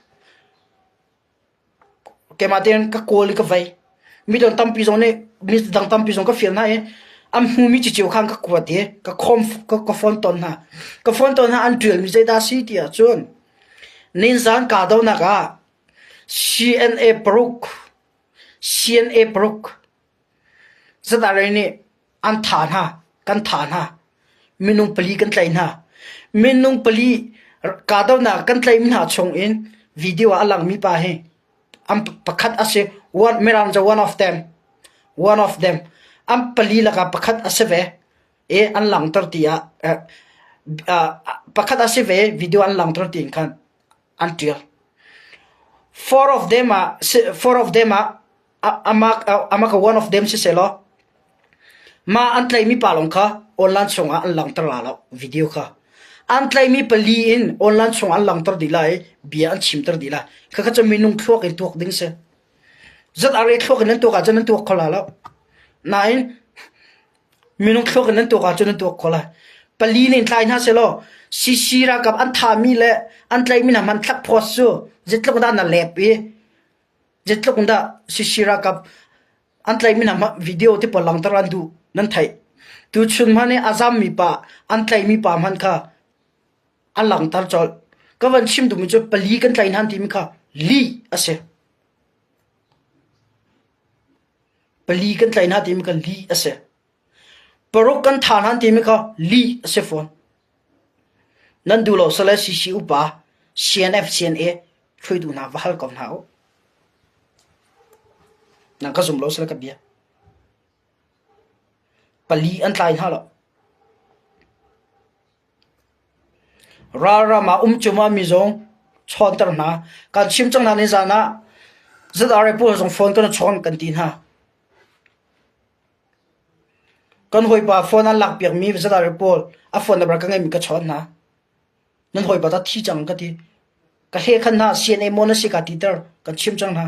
S1: Keimah tein ka kawl i ka vei. Midang tampi zong nih midang tampi zong ka fial hna i an hmumi ciciu khan ka kuat i ka khawm ka phone tawn hna. Ka phone tawn hna an ṭialmi zeidah a si ti ahcun ninzan kahdohnak ah CNA paruk CNA paruk ZRA nih an thah hna, kan thah hna. Minung pali kan tlaih hna. Minung pali kahdohnak kan tlaihmi hna chung in video ah a langmi pa hi an pakhat a si. One, Mirang cu one of them. One of them. An pali lakah pakhat a si ve. I an langhter ti ah pakhat a si ve video an langhter ti in khan an ṭial. Four of them ah four of them ah amak one of them siseh law mah an tlaihmi pa lawng kha online chungah an langhter la lo video kha. An tlaihmi pali in online chungah an langhter dih lai i bia an chimter dih lai. Khakha cu minung thluak in tuak ding si. Zat are thluak in nan tuak ahcun nan tuak kho la lo. Nain Minung thluak in nan tuak ahcun nan tuak kho lai. Pali nih tlai hna sehlaw CC ralkap an thahmi le an tlaihmi hna hmanthlak post cu zeitluk dah na lep i zeitluk dah CC ralkap an tlaihmi hna video te pawl langhter an duh nan theih. Tuchun hmanh i a zammi pa an tlaihmi pa hmanh kha a langhter colh. Ka van chim duhmi cu pali kan tlaih hna timi kha lih a si. Pali kan tlaih hna timi kha lih a si. Paruk kan thah hna timi kha lih a si fawn. Nan duh lo sale CC upa CNF CNA hruaitu hna va hal ko hna u. Nan ka zum lo sale ka bia. Pali an tlai hna lo. Ralram ah um cuahmah mi zong. Chawnter hna. Kan chim cang hna nizan ah ZRA pawl zong phone kan chawn kan ti hna. Kan hawipa phone an lakpiakmi ZRA pawl a phone number ka ngeimi ka chawn hna. Nan hawipa ta thi cang ka ti. Ka hle khan hna CNA maw na si ka titer kan chim cang hna.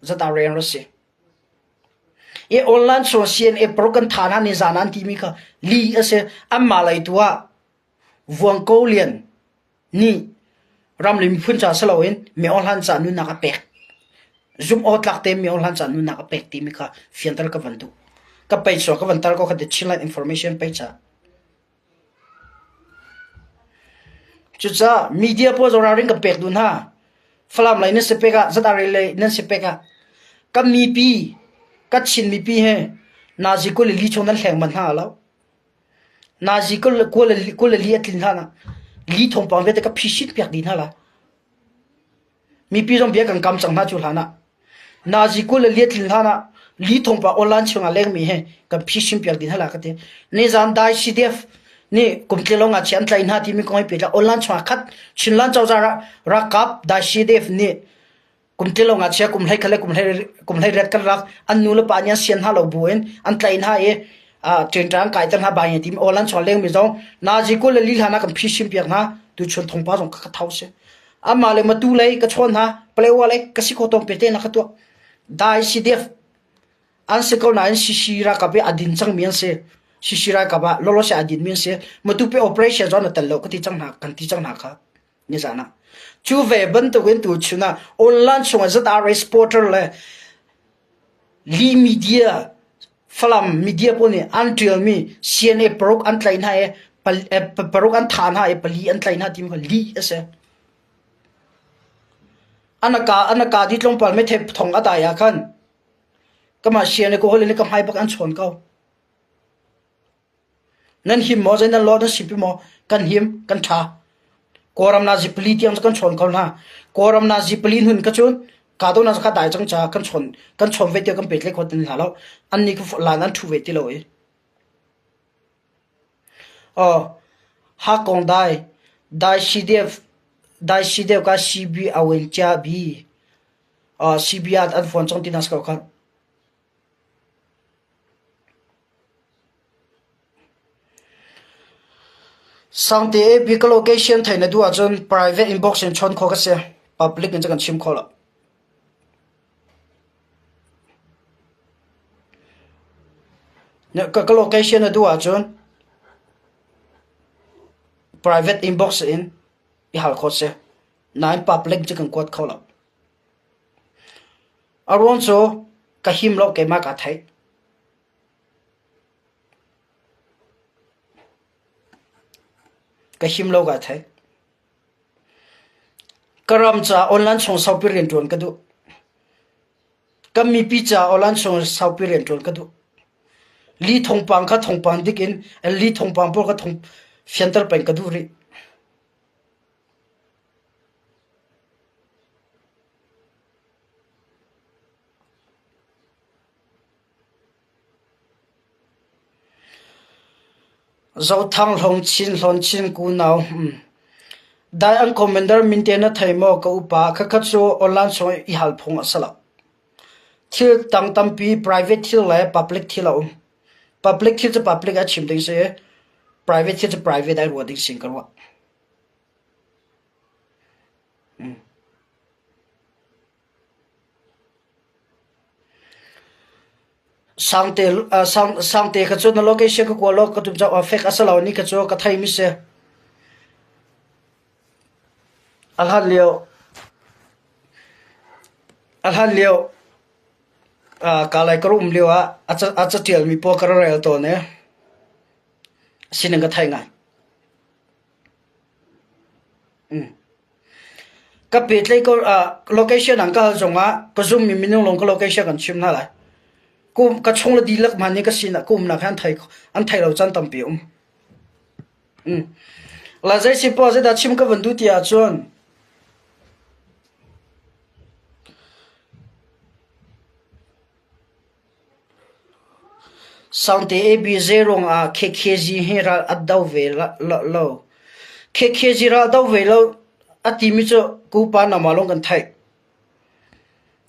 S1: ZRA an ra si. I online chung CNA pro kan tha hna nizan an timi kha li a si. Anmah lei tu ah Vuang Ko Lian nih ram le miphun ca si loin mi awhlan ca nunnak a pek. Zumh awk tlak tein mi awhlan ca nunnak a pek timi kha fianter ka van duh. Ka page ka van tar ko kha The Chinland Information page ah. Cucaah media pawl zong ralring kan pek duh hna. Falam lei nan si pek ah, ZRA lei nan si pek ah, kan mipi, ka Chin mipi he nazi 22 chung nan hleng man hna lo. Nazi 22 a tlin hlan ah li thawngpang vialte ka phisin piak dih hna lai. Mipi zong bia kan kam cang hna cu hlan ah. Nazi 22 a tlin hlan ah li thawngpang online chungah lengmi he kan phisin piak dih hna lai ka ti. Nizan dai CDF nih kum tlilong ah an tlaih hna timi kong he pehtlai online chungah khat Chinland cozah ralkap dai CDF nih kum tilo ngakchia kum hlei khat le kum hlei kum hlei riat kan rak an nu le pa nih an sian hna lo bu in an tlaih hna i ṭenṭang kaiter hna bai ti aw lan chuan leng mi zong nazi 22 hlan ah kan phisim piak hna tu chun thongpa zong ka thau si amah le matu lei ka chawn hna palewa lei ka si kho tong pe te na ka tuak dai CDF an si ko nain CC ralkap i a din cang mi an si CC ralkap ah lolo se a din mi an si matu pe operation zong na tel lo ka ti cang hna kan ti cang hna kha nizan ah. Cu ve bantukin tuchun ah online chungah ZRA supporter le Li media Falam media pawl nih an ṭialmi CNA paruk an tlaih hna i paruk an thah hna i pali an tlaih hna timi kha lih a si. An ka an ka di tlawmpal meithei thong a dai ah khan kamah CNA ka hawile nih ka hmai bak an chawn ko. Nan him maw? Zei nan lawh nan sipi maw? Kan him, kan ṭha. Kawlram nazi pali tiang cu kan chawn ko hna. Kawlram nazi pali hnun ka cun kahdohnak cu kha dai cang caah kan chawn kan chawn ve tiah kan pehtlaih kho ti hna lo. Annih kha lan an ṭhu ve ti lo i. Aw, Hakong dai, dai CDF, dai CDF ka CB awen chia bi. Aw, CB ah an phone cang ti na si ko kha. Sangte i bik location theih na duh ahcun private inbox in chawn khawh ka si. Public in cu kan chim kho lo. Ka location na duh ahcun private inbox in i hal khawh si. Nain public cu kan kuat kho lo. A ruang cu ka him lo keimah kaa theih. Ka him lo kaa theih. Ka ram caah online chung saupi rianṭuan ka duh. Kan mipi caah online chung saupi rianṭuan ka duh. Li thawngpang kha thawngpang dik in li thawngpang pawl kha thawng fianter peng ka duh rih. Zothang Hlawng Chin Hlawn Chin kunau Dai an commander min te na thei maw ka upa khakhat cu online chung i hal phung a si lo. Thil tang tampi private thil le public thil a um. Public thil cu public a chim ding si i private thil cu private ai ruah ding sin ka ruah. Sangte sangte kha cu na location ka kua law ka tum caah fek a si lo ni kha cu ka thei mi si. A hlan lio a hlan lio kalay ka um lio ah a ca ṭial mi pawl ka rel tawn i sining ka thei ngai. Ka pehtlaih ko location an ka hal zongah ka zummi minung lawng ka location kan chim hna lai. Ka chung le dihlak hmanh nih ka sinah ka umnak hi an thei an thei lo caan tampi a um. La zei si poah zeidah chim ka van duh ti ahcun Sangte AB zeiruang ah KKG hi ral a do ve lo. KKG ral do ve lo. A timi cu kupa nama lawng kan theih.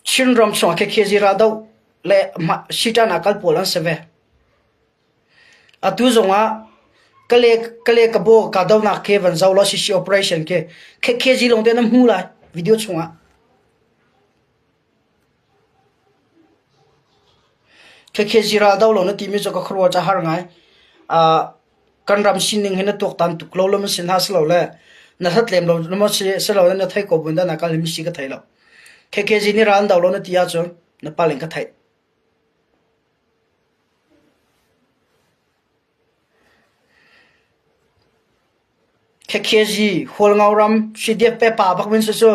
S1: Chinram chungah KKG raldoh le siṭan ah kal pawl an si ve. Atu zongah Kale Kale Kabo kahdohnak khi van zoh law CC operation khi KKG lawng te na hmu lai video chungah. KKG raldoh lo na timi cu ka khuaruah ca har ngai. Uh, kan ram sining hi na tuaktan tuk lo lo si hna si lo le na hlat lem lo na si si lo na thei ko bun da na kal mi si ka thei lo. KKG nih ral an do lo na ti ahcun na pal in ka theih. KKG Hualngo ram CDF pe pa bak min si cu.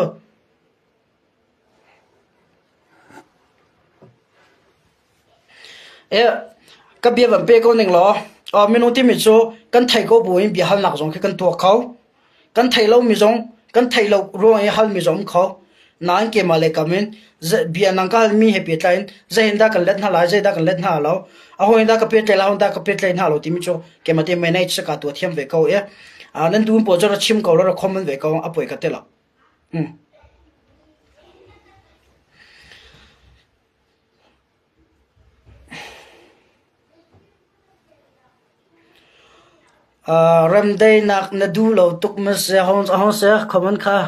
S1: E ka bia van pe ko ning law minung timi cu kan thei ko buin bia halnak zong khi kan tuah kho. Kan theih lomi zong kan theih lo ruang i halmi zong um kho. Nain keimah le kam in bia nang ka halmi he pehtlai in zeihin dah kan let hna lai, zeidah kan let hna lo, a hawi dah ka pehtlaih lai, dah ka pehtlaih hna lo timi cu keimah te manage ka tuah thiam ve ko i nan duh pawl cu ra chim ko la ra comment ve ko a poi ka ti lo. Mm. Remdaihnak na duh lo tuk maw si hong si comment kha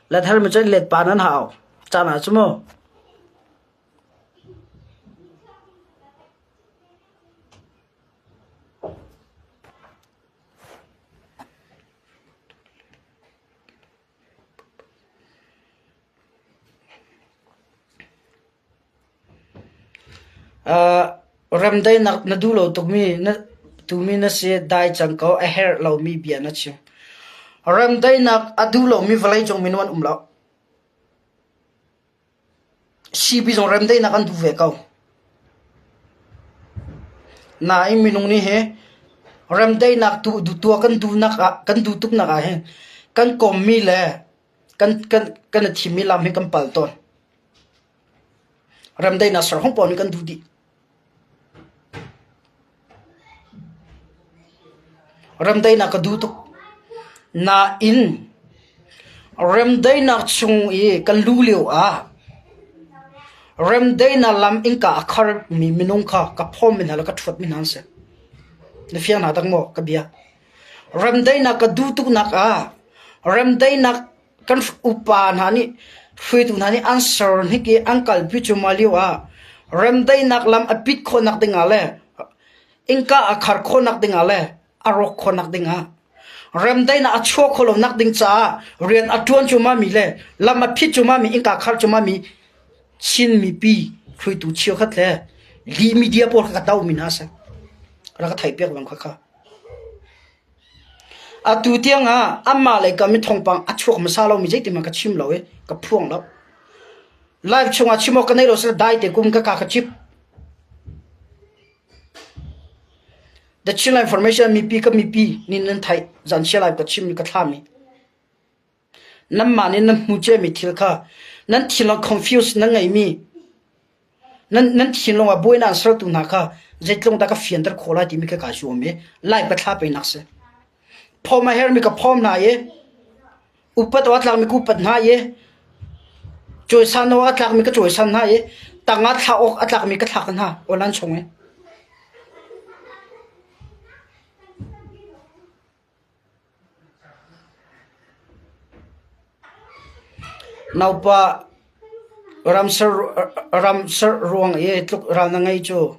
S1: let hal mi cu let pa nan hau caan ah cu mu. Remdaihnak na duh lo tukmi na tumi na si dai cang ko a herh lomi bia na chim. Remdaihnak a duh lomi vawleicung minung an um lo. CB zong remdaihnak an duh ve ko. Nain minung nih hi remdaihnak tu tuah kan duhnak ah kan duh tuknak ah hin kan kommi le kan kan kan i thimmi lam hi kan pal tawn. Remdaihnak ser hong pawl nih kan duh dih. Remdaihnak ka duh tuk. Nain remdaihnak chung i kan luh lio ah remdaihnak lam innka a kharmi minung kha ka phawm mi hna le ka ṭhuat mi hna an si. Na fiang hna tak maw ka bia? Remdaihnak ka duh tuknak ah remdaihnak kan upa hna nih hruaitu hna nih an ser hnik i an kalpi cuahmah lio ah remdaihnak lam a pit khawhnak dingah le innka a khar khawhnak dingah le a rawk khawhnak dingah remdaihnak a chuah khawh lonak ding caah rian a ṭuan cuahmahmi le lam a phit cuahmahmi innka khar cuahmahmi Chin mipi hruaitu cheukhat le lih media pawl kha ka dohmi hna a si. Rak ka theihpiak bang khakha. Atu tiangah anmah lei kam i thawngpang a chuak hmasa lomi zeitihmanh ka chim lo i ka phuang lo. Live chungah chim awk ka nei lo sila dai te kum ka ka ka chip. The Chinland Information mipi ka mipi nin nan theih zan chia live ka chim ka thlami. Nanmah nih nan hmu ciami thil kha nan thinlung confuse nan ngeimi nan nan thinlung ah buainak an sertu hna kha zeitluk dah ka fianter khawh lai timi kha kaa zuam i live ka thla peinak si. Phawm a hermi ka phawm hna i upat awk a tlakmi ka upat hna i cawisan awk a tlakmi ka cawisan hna i tangah thlah awk a tlakmi ka thlak hna online chung i. Naupa ramser ruang i tluk ral na ngei cu.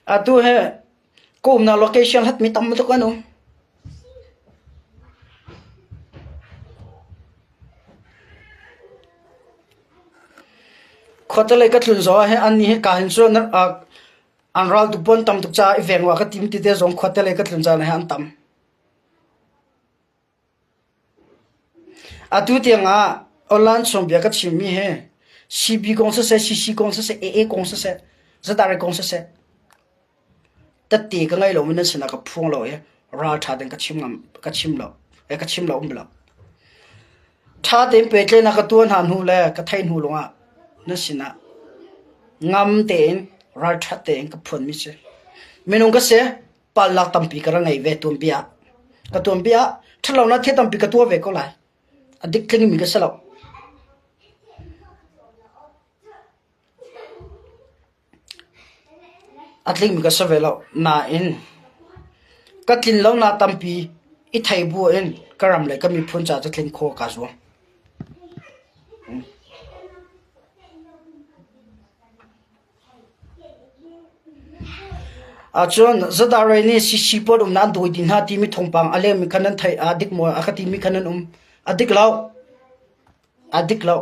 S1: Atu hi ka umnak location hlatmi tam tuk an um. Khuatelei ka tlun zong ah hin annih hi ka hin cu An ral tu puan tam tuk caah i veng rua ka tim ti te zong khuate lei ka tlun caan he an tam. Atu tiang ah online chung bia ka chimmi hi CB kong siseh, CC kong siseh, AA kong siseh, ZRA kong siseh, tette ka ngei lomi nan sinah ka phuang lo i ralṭha tein ka chim ngam ka chim lo ka chim lo um lo. Ṭha tein pehtlaihnak ka tuah hna hnu le ka theih hnu lawngah na sinah ngam tein ralṭhat tein ka phuanmi si. Minung ka si, palhnak tampi ka rak ngei ve tuanbia ah. Ka tuanbia ah. Ṭhatlonak thil tampi ka tuah ve ko lai. A dik tlingmi ka si lo. A tlingmi ka si ve lo. Nain ka tlin lonak tampi i thei bu in ka ram le ka miphun caah cu tlin khawh kaa zuam. Ahcun Zadarei nih CC pawl umnak an dawi dih hna timi thawngpang a lengmi kha nan theih a dik maw a ka timi kha nan um. A dik lo. A dik lo.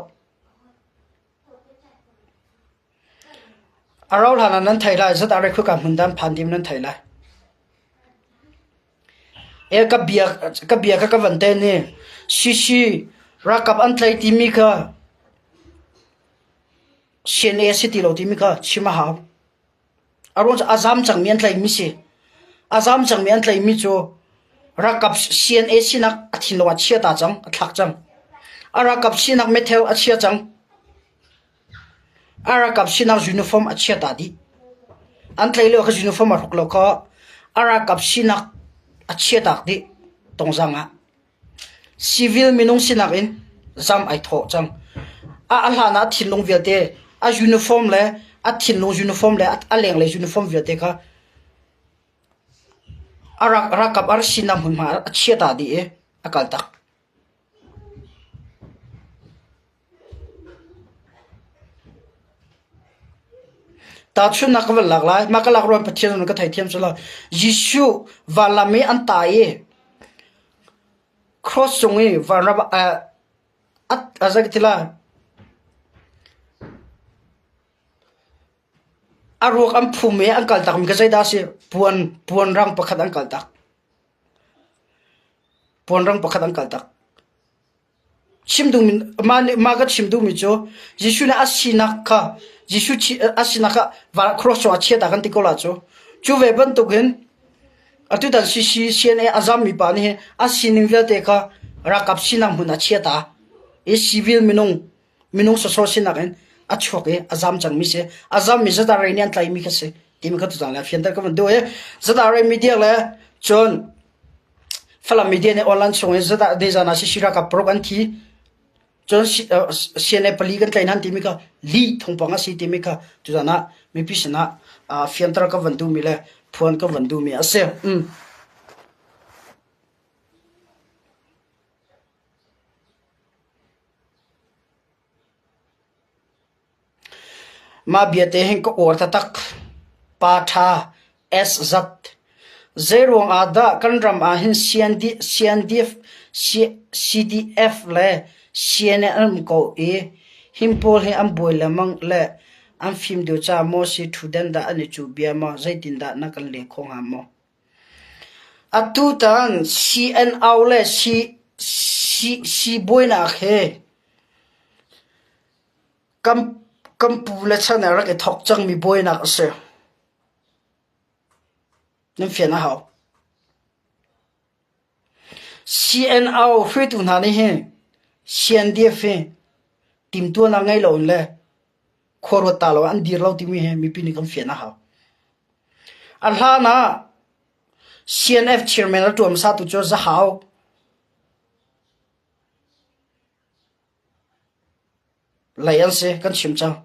S1: A rauh hlan ah nan theih lai. Zadarei khua ka hmun dan phan tim nan theih lai. E ka bia ka bia kha ka van te ni. CC ralkap an tlai timi kha CNA a si ti lo timi kha chim a hau. A ruang cu a zaam cangmi an tlaihmi si. A zaam cangmi an tlaihmi cu ralkap CNA sinak a thinlung ah chia ta cang, a thlak cang. A ralkap sinak meithal a chia cang. A ralkap sinak uniform a chia ta dih. An tlaih lio kha uniform a hruk lo kha a ralkap sinak a chia tak dih tongzang ah. Civil minung sinak in zam ai thawh cang. A a hlan ah a thinlung vialte, a uniform le a thinlung uniform le a lenglei uniform vialte kha a rak ralkap a rak sinak hmunhma ah a chia ta dih i a kal tak. Tahchunhnak ka van lak lai. Mah ka lak ruang Pathian ka theithiam cu lo. Jesuh vanlam i an tai i cross cung i vanram a zei ti lai a ruak an phum i an kaltak mi kha zeidah a si? Puan puan rang pakhat an kaltak. Puan rang pakhat an kaltak. Chim duhmi mah nih mah ka chim duhmi cu Jesuh nih a sinak kha Jesuh a sinak kha van cross cungah chia ta kan ti ko la cu. Cu ve bantukin atutan CC CNA a zammi pa nih hin a sining vialte kha ralkap sinak hmun ah chia ta i civil minung minung sawsawh sinak in a chuak i a zam cangmi si. A zammi zatare nih an tlaihmi kha si timi kha tuzaan le fianter ka van duh i zatare media le cun Falam media nih online chung in zadah nizan ah Sisi ralkap paruk an thi. Cun CNA pali kan tlaih hna timi kha lih thawngpang a si timi kha tuzan ah mipi sinah fianter ka van duhmi le phuan ka van duhmi a si. Mm. Mah biate hin ka uar taktak. Pa ṭha SZ. Zeiruang ah dah kan ram ah hin CNDF, CDF le CNA an um ko i him pawl hi an buai lengmang le an fim deuh caah maw si ṭhutdan dah an i cuh bia maw zeitindah na kan leh khawh hnga maw? Atutan CNO le C buainak hi Kan pu le chan ah rak i thawk cangmi buainak a si. Nan fian a hau. CNO hruaitu hna nih hin CNDF hi timtuahnak ngei loin le khua ruat ta lo an dir lo timi hi mipi nih kan fian a hau. A hlan ah CNF chairman a ṭuan hmasa tu cu Zahau Lei an si, kan chim cang.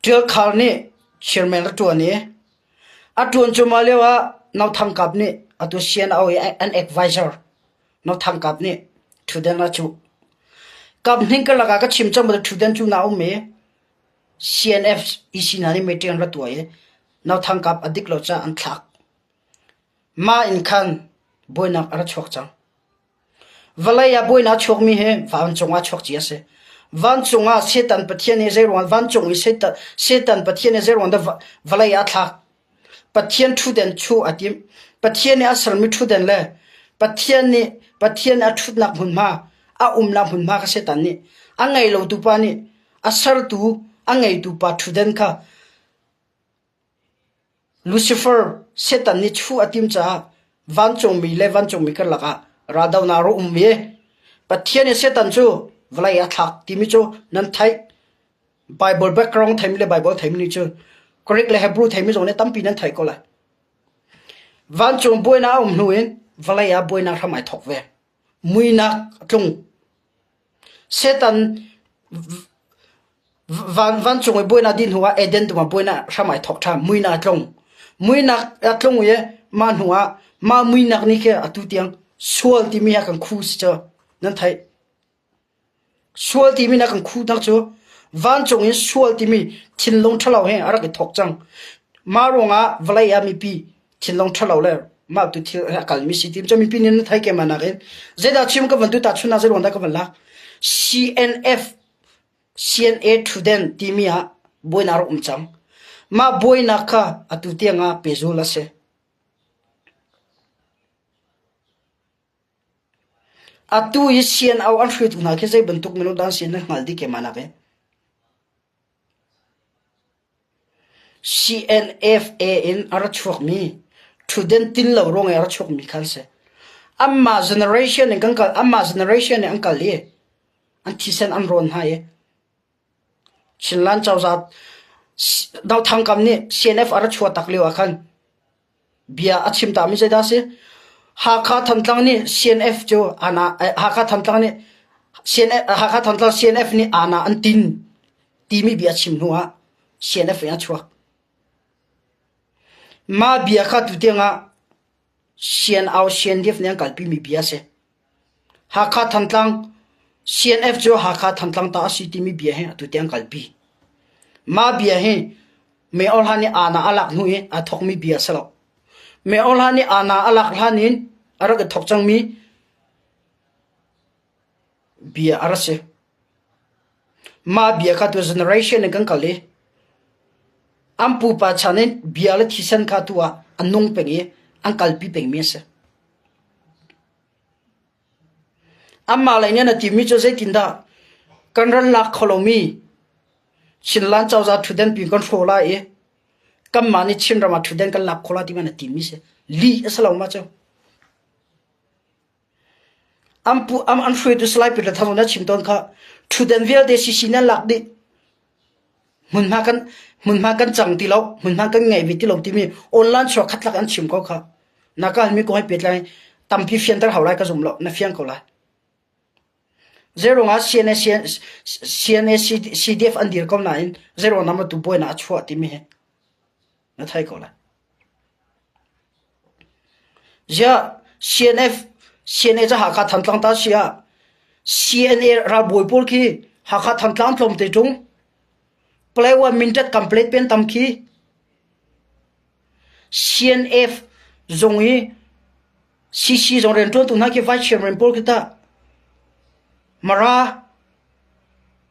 S1: Ṭial Khar nih chairman a ṭuan i a ṭuan cuahmah lioah No Thang Kap nih atu CNO i an advisor No Thang Kap nih ṭhutden a cuh. Kap hning karlak ah ka chim cang bantuk ṭhutden cu na um i CNF EC hna nih meeting an ra tuah i No Thang Kap a dik lo caah an thlak. Mah in khan buainak a ra chuak cang. Vawlei ah buainak a chuakmi hi vancung ah chuak cia a si. Vancung ah Satan Pathian hi zeiruang vancung i Satan, Satan Pathian hi zeiruang dah vawlei ah a thlak? Pathian ṭhutden chuh a timh. Pathian nih a sermi ṭhutden le Pathian nih Pathian a ṭhutnak hmunhma, a umnak hmunhma kha Satan nih a ngei lotu pa nih a sertu, a ngeitu pa ṭhutden kha Lucifer, Satan nih chuh a timh caah vancungmi le vancungmi karlak ah raldohnak a rak um i Pathian nih Satan cu vawlei ah a thlak timi cu nan theih. Bible background theimi le Bible theimi nih cun Greek le Hebrew theimi zong nih tampi nan theih ko lai. Vancung buainak a um hnu in vawlei ah buainak hram ai thawk ve. Muinak a tlung. Satan van vancung i buainak dih hnu ah Eden dum ah buainak hram ai thawk ṭhan. Muinak a tlung. Muinak a tlung i mah hnu ah mah muinak nih khi atu tiang sual timi a kan khu si cu nan theih. Sual timi na kan khuhnak cu vancung in sual timi thinlung ṭhalo he a rak i thawk cang. Mah ruangah vawlei ah mipi thinlung ṭhalo le mah tu thil he a kalmi si tim cu mipi nih na thei keimah nakin zeidah chim ka van tu tahchunhnak zei ruang dah ka van lak CNF CNA Thuden timi ah buainak rak um cang. Mah buainak kha atu tiang ah pehzul a si. Atu i CNO an hruaitu hna khi zei bantuk minung dah an si nan hngal dih keimah nakin. CNFA in a ra chuakmi ṭhutden tin lo ruang i a ra chuakmi kha an si. Anmah generation in kan kal, anmah generation in an kal i an thisen an rawn hna i Chinland cozah Dothang kam nih CNF a ra chuah tak lio ah khan Bia a chim tami zeidah a si? Hakha Thantlang nih CNF cu ana Hakha Thantlang nih CNF Hakha Thantlang CNF nih ana an tin timi bia a chim hnu ah CNF in a chuak. Mah bia kha tutiang ah CNO CNDF nih an kalpimi bia a si. Hakha Thantlang CNF cu Hakha Thantlang ta a si timi bia hi atu tiang kalpi. Mah bia hi May Orhla nih aana a lak hnu i aa thawkmi bia a si lo. May Orhla nih aana a lak hlan in a rak i thawk cangmi bia a rak si. Mah bia kha tu generation in kan kal i an pupa chan in bia le thisen kha tu ah an nung peng i an kalpi pengmi a si. Anmah lei nih an timi cu zeitindah kan ral lak kho lomi Chinland cozah ṭhutden pi kan hrawh lai i kanmah nih Chinram ah ṭhutden kan lak khawh lai ti an timi si. Lih a si lo ma cu. An pu an, an hruaitu Salai Peter Thang na chim tawn kha ṭhutden vialte CC nan lak dih. Hmunhma kan hmunhma kan cang ti lo, hmunhma kan ngei ve ti lo timi online chuak khat lak an chim ko kha. Na ka halmi ko hai pehtlai tampi fianter hau lai ka zum lo, na fiang ko lai. Zeirung ah CNA, CNA CDF an dir ko nain zeirung nam tu buainak a chuah timi hi na thei ko lai. Ziah CNF CNA cu Hakha Thantlang ta si ah CNA ralbawi pawl khi Hakha Thantlang tlawmte ṭung Palawan Mindat complete pen tam khi CNF zung i CC zong rianṭuantu hna khi vice chairman pawl khi tah Mara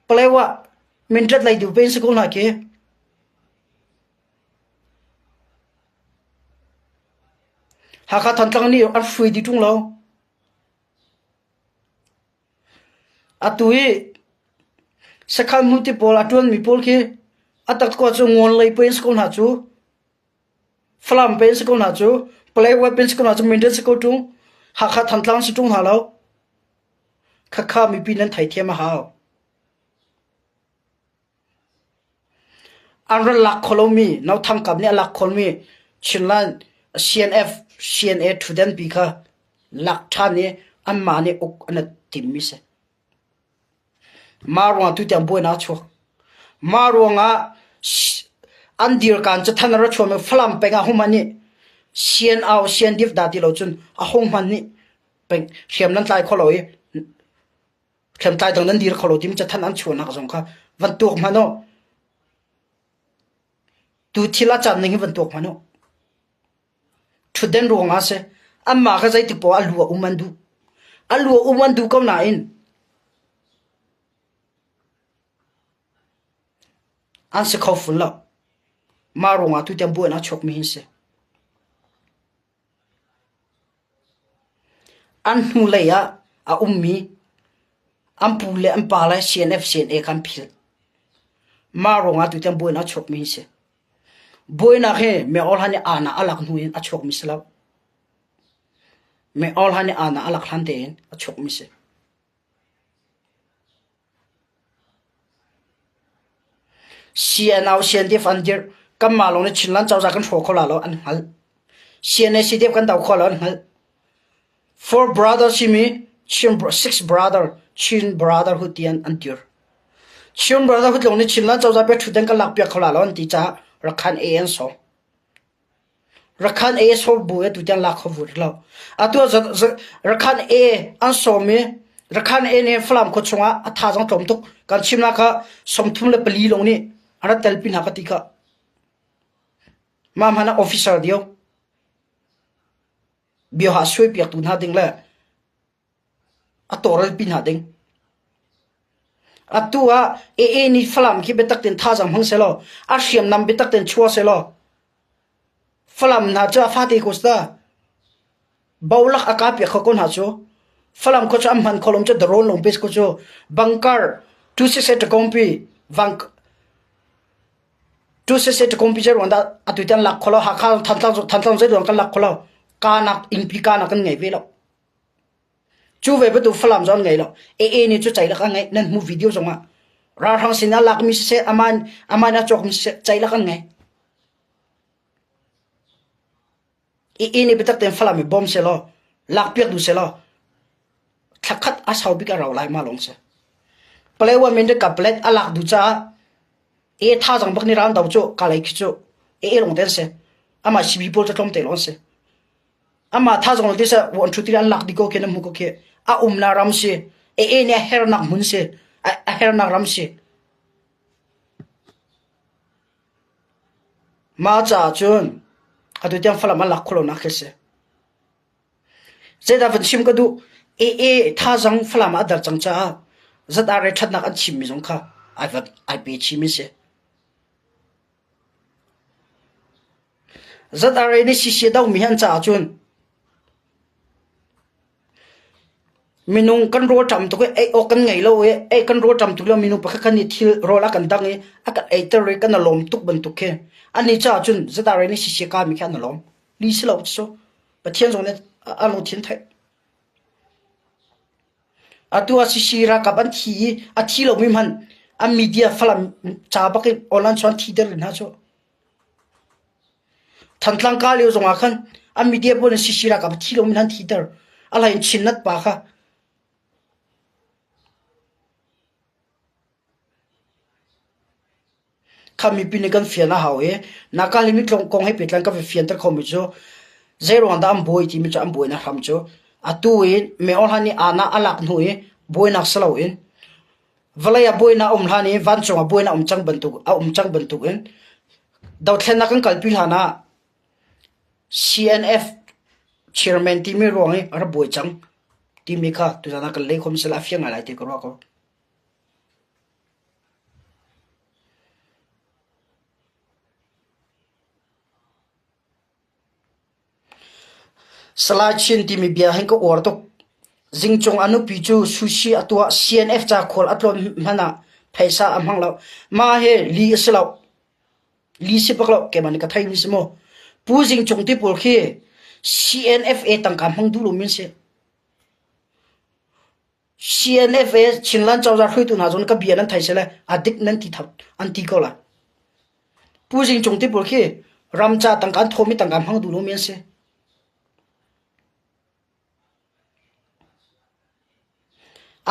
S1: Palawa Mindat lei duh pen si ko hna khi. Hakha Thantlang nih an hrui dih ṭung lo. Atu i sakhan hmuti pawl a ṭuanmi pawl khi a tak ko cu ngawn lei pei an si ko hna cu. Falam pei an si ko hna cu. Paletwa pei an si ko hna cu. Mindat si ko ṭung. Hakha Thantlang si ṭung hna lo. Khakha mipi nan theithiam a hau. An rak lak kho lomi Nothang Kam nih a lak khawhmi Chinland CNF CNA ṭhutdan pi kha lak ṭhan i anmah nih uk an i timmi si. Mah ruangah tutiang buainak a chuak. Mah ruangah an dirkaan cathanh a ra chuahmi Falam peng ah hohmanh nih CNO CNDF dah ti lo cun ahohmanh nih peng hriam nan tlai kho lo i Hriamtlai dang nan dir kho lo timi cathanh an chuahnak zong kha van tuak hmanh u. Tu thil a can ning hi van tuak hmanh u. Ṭhutden ruang ah si. Anmah kha zeitik poah a lu a um an duh. A lu a um an duh ko nain an si kho ful lo. Mah ruangah tutiang buainak chuakmi hi si. An hnulei ah a ummi an pu le an pa le CNF CNA kha an philh. Mah ruangah tutan buainak a chuakmi hi si. Buainak hi Meohla nih aana a lak hnu in a chuakmi si lo. Meohla nih aana a lak hlan tein a chuakmi si. CNO CNDF an dirh. Kanmah lawng nih Chinland cozah kan hrawh kho la lo an hngalh. CNA CDF kan do kho lo an hngalh. Four brother simi Chin six brother Chin brotherhood ti an an tir. Chin brotherhood lawng nih Chinland cozah pe ṭhutdan kan lak piak kho la lo an ti caah Rakhan A an sawm. Rakhan A sawm bu e tutiang lak kho vu rih lo. Atu Rakhan A an sawm i Rakhan A nih Falam khua chungah a thazaang tlawm tuk. Kan chimnak kha 34 lawng nih an rak telpi hna ka ti kha. Mah hmanh ah officer dio. Bia suaipiaktu hna ding le a tawlrelpi hna ding. Atu ah AA nih Falam khi biatak tein thazaang hmang sehlaw, a hriamnam biatak tein chuah sehlaw, Falam hna cu a fate ko si ta. Bolak a kah piak kho ko hna cu. Falam khua cu an hman kho lo cu drone lawng base ko cu. Bangkar, 268 Takompi, Vang, 268 Takompi cu ruang dah atu tiang lak kho lo. Hakha Thantlang Thantlang zei ruang kan lak kho lo. Kanak innpi kanak kan ngei ve lo. Cu ve bantuk Falam zong an ngei lo. AA nih cu ceilak an ngei. Nan hmuh video zong ah. Ralhrang sin ah lakmi siseh, aman aman a cawkmi siseh, ceilak an ngei. AA nih biatak tein Falam hi bawm sehlaw, lakpiak duh sehlaw, thlakhat a sau bik a rau lai ma lawng si. Palewa min ka palet a lak duh caah AA thazang bak nih ral do cu kalay khi cu AA lawng te an si. Amah CB pawl cu tlawmte lawng an si. Amah thazang lawng te sa wan thu ti an lak dih ko khi nan hmu ko khi. A umnak ram si. AA nih a hernak hmun si. A hernak ram si. Mah caah cun atu tiang Falam an lak khawh lonak khi a si. Zeidah van chim ka duh? AA thazang Falam ah a der cang caah ZRA ṭhatnak an chimmi zong kha ai van ai pe chimi a si. ZRA nih CC a dohmi hi an caah cun Minung kan rawlṭam tuk i ei awk kan ngei lo i ei kan rawlṭam tuk lio minung pakhat khat nih thil rawl a kan dangh i a kan eiter i kan i lawm tuk bantuk khi annih caah cun zatare nih siseh kami khi an i lawm. Li si lo cu Pathian zong nih a lungthin theih. Atu ah sisi ralkap an thi i a thi lomi hmanh an media Falam ca bak in online chuan thi der hna cu. Thantlang ka lio zongah khan an media pawl nih CC ralkap a thi lomi an thiter. A hlei in Chin Nat pa kha. Kha mipi nih kan fian a hau i Nakalim i tlawng kong he pehtlai ka va fianter khomi cu zeiruang dah an buai timi cu an buainak hram cu atu in Meohlan nih ana a lak hnu i buainak si loin Vawlei ah buainak a um hlan i vancung ah buainak a um cang bantuk a um cang bantukin dothlennak kan kalpi hlan ah CNF chairman timi ruang i a rak buai cang timi kha tuzan ah kan leh khom sila a fiang ngai lai ti ka ruah ko. Salai Chin timi bia hin ka uar tuk. Zingcung a nupi cu sushi a tuah. CNF ca khual a tlawn hmanh ah phaisa a hmang lo. Mah hi li a si lo. Li si bak lo. Keimah nih ka theimi si mu. Pu Zingcung ti pawl khi CNFA tangka hmang duh lomi an si. CNFA Chinland cozah hruaitu hna zong ka bia nan thei sile a dik nan ti tho an ti ko lai. Pu Zing Cung ti pawl khi ramca tangka an thawmi tangka hmang duh lomi an si.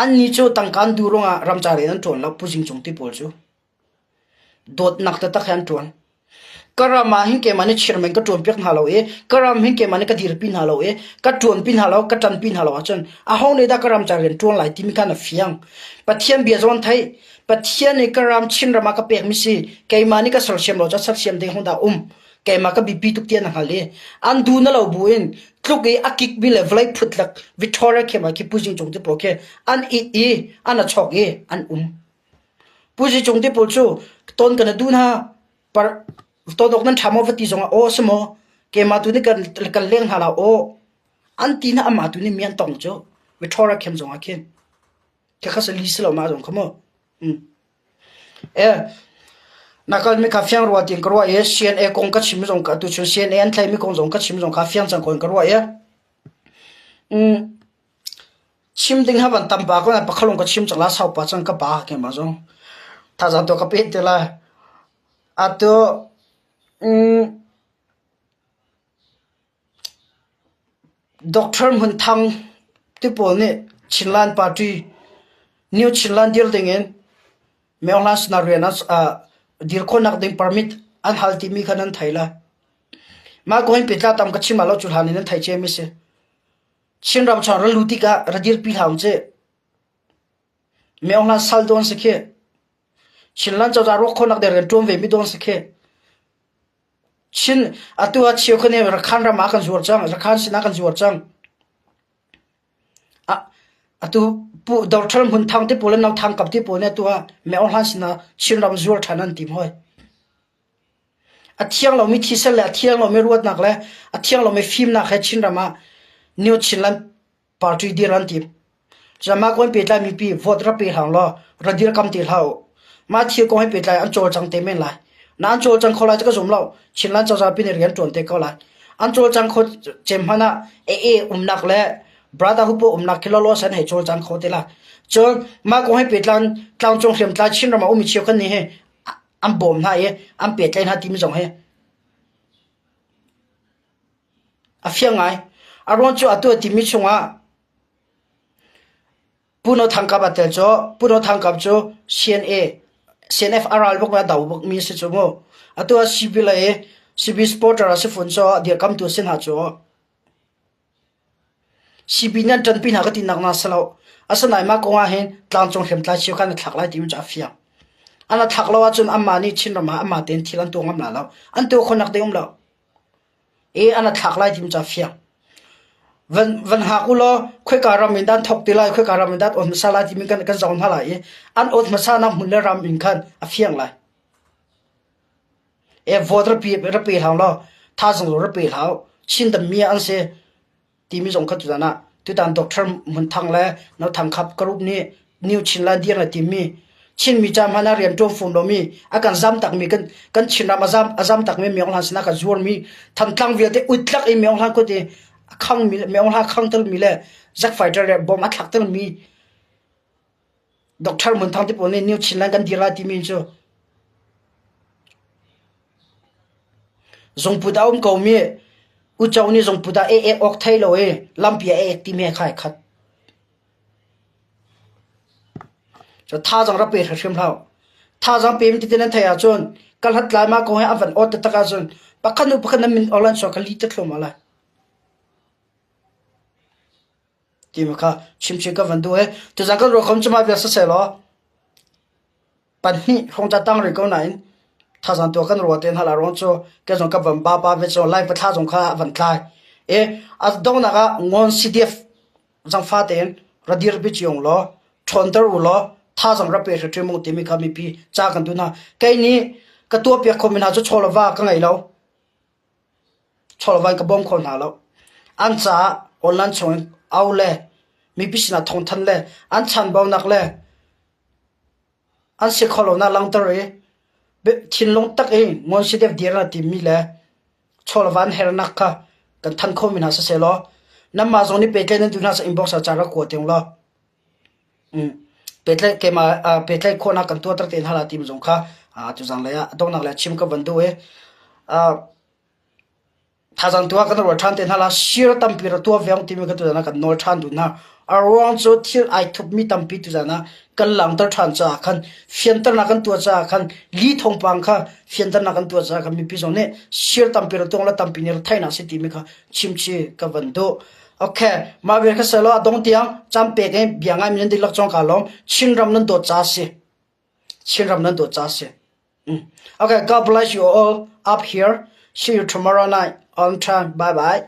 S1: Annih cu tangka an duh ruangah ramca rian an ṭuan lo Pu Zing Cung ti pawl cu. Dawtnak taktak he an ṭuan. Ka ram ah hin keimah nih chairman ka ṭuanpiak hna lo i ka ram hin keimah nih ka dirpi hna lo i ka ṭuanpi hna lo, ka ṭanpi hna lo ahcun aho nih dah ka ram ca rian ṭuan lai timi kha na fiang. Pathian bia zong an theih. Pathian nih ka ram Chinram ah ka pekmi si keimah nih ka sersiam lo cun sersiam ding hung dah um. Keimah ka biapi tuk tiah na hngal i an duh na lo bu in tluk i a kikmi le vawlei phutlak Victoria khem ah khi Pu Zing Cung te pawl khi an it i an a chawk i an um. Pu Zi Cung te pawl cu ton kan i duh hna. Par ton awk nan ṭha maw va ti zongah aw si maw keimah tu nih kan kan leng hna la aw an ti hna amah tu nih mi an tong cu Victoria khem zongah khin khakha sa li si lo ma zong kha mu. Mm. Eh na kal mi kha fiang rua tin ka ruah i CNA kong ka chim zong ka tu chun CNA an thlai mi kong zong ka chim zong kha fiang cang ko in ka ruah i mm Chim ding ha van tam pa ko na pakhalung ka chim cang la sau pa cang ka pa keimah zong thazaang tu ka pe te lai. Atu mm. Doctor Hmun Thang ti pawl nih Chinland Party New Chinland dir dingin Maung Hla sinah rian dir khawhnak ding permit an hal timi kha nan thei lai. Mah kong hin pehtlai tam ka chim ah lo cu hlan in nan theih ciami si. Chinram chung ra lut tikah ra dirpi hlah cih. Maung Hla sal dawn si khi. Chinland cozah ruak khawhnak ding rian ṭuan ve mi dawn si khi. Chin atu ah cheu khan Rakhan ram ah kan zuar cang. Rakhan sinah kan zuar cang. Atu Pu Doctor Hmun Thang te pawl le Nau Thang Kap te pawl nih atu ah Maung Hlan sinah Chinram zuar ṭhan an tim hoi. A thiang lomi thisen le a thiang lomi ruatnak le a thiang lomi fimnak he Chinram ah New Chinland Party dir an tim. Mah kong pehtlai mipi vote rak pe hlang law ra dirkam te hlah u. Mah thil kong he pehtlai an cawlcang te men lai. Na an cawlcang kho lai cu ka zum lo. Chinland cozah pi nih rian ṭuan te ko lai. An cawlcang kho cem hmanh ah AA umnak le Brother Hupo umnak khi lawlaw san hei cawlcang kho te la. Cun mah kong he pehtlai tlangcung hriamtlai Chinram ah um mi cheukhat nih hi an bawm hna i an pehtlaih hna timi zong hi A fiang ngai. A ruang cu atu a timi chungah Pu No Thang Kap a tel cu Pu No Thang Kap cu CNA CNF a ral bak mi a do bak mi si cu mu. Atu ah CB lei CB supporter a si fun cu dirkamtu si hna cu. CB nih an ṭanpi hna ka ti nak na si lo. Asinain mah kong ah hin tlangcung hriamtlai cheu kha na thlak lai timi cu a fiang. An a thlak lo ahcun anmah nih Chinram ah anmah tein thil an tuah ngam lai lo. An tuah khawhnak ding um lo. E an a thlak lai timi cu a fiang. Van, van hngak u law khoika ram in dah an thawk ti lai, khoika ram in dah an awt hmasa lai timi kan, kan zoh hna lai i an awt hmasa nak hmun le ram in khan a fiang lai. E vote ra pe, ra pe hlah law thazang ra pe hlah Chin dam mi an si. timi zong kha tutan ah tutan Doctor Hmun Thang le No Thang Khap group nih New Chinland dir na timi Chinmi ca hmanh ah rian ṭuan fum lomi a kan zam takmi kan kan Chinram a zam a zam takmi Myaung Hlan sinah kan zuarmi Thantlang vialte uitlak i Myaung Hlan kut i a khangmi Myaung Hlan khang telmi le Zack fighter le bomb a thlak telmi Doctor Hmun Thang te pawl nih New Chinland kan dir lai timi cu zungput a um komi uco nih zungput ah ek awk thei lo i lampi ah ek timi he kha ai khat. Cu thazaang rak pe hrimhrim hlah. Thazaang pe mi tete nan theih ahcun ka hlat lai ma ko he a van awt taktak ahcun pakhat hnu pakhat nan min awk lan chuak ka li te thluahmah lai. Ti kha chimchin ka van duh i tuzaan kan ruakham cu mah vial siseh law pahnih hrawng ca tang rih ko nain thazaang tuah kan ruah te hna la ruang cu kei zong ka van ba pa ve cu lai pathla zong kha van tlai i a donghnak ah ngon CDF zangfa tein ra dir bi ciong law ṭhawnter u law thazang ra pe hri mu timi kha mipi ca kan duh hna kei nih ka tuah piak khomi hna cu chaw le va ka ngei lo Chawlvai ka bawm kho hna lo. An caah online chungin au le mipi sinah thawngthanh le an chanbaunak le an si kho lonak langhter i thinlung tak i ngon si deuh dir na timi le chawlva an hernak kha kan thanh khomi hna siseh law nanmah zong nih pehtlaih nan duh hna inbox ah ca rak kua tiang law pehtlaih keimah pehtlaih khawhnak kan tuahter te hna la timi zong kha tuzang lei ah donghnak lei ah chim ka van duh i Thazaang tu ah kan ruat ṭhan te hna la sir tampi ra tuah ve timi ka tuzan ah kan nawl ṭhan duh hna. A ruang cu thil ai thupmi tampi tuzan ah kan langhter ṭhan caah khan fianternak kan tuah caah khan li thawngpang kha fianternak kan tuah caah khan mipi zong nih sir tampi ra tuang la tampi nih ra theihnak si timi kha chimchi ka van duh. Okay, mah vial kha selaw a dong tiang cam pek in bia ngai mi nan dihlak cong ka lawm. Chinram nan dawt ca si. Chinram nan dawt ca si. Okay, God bless you all up here. See you tomorrow night on time. Bye bye.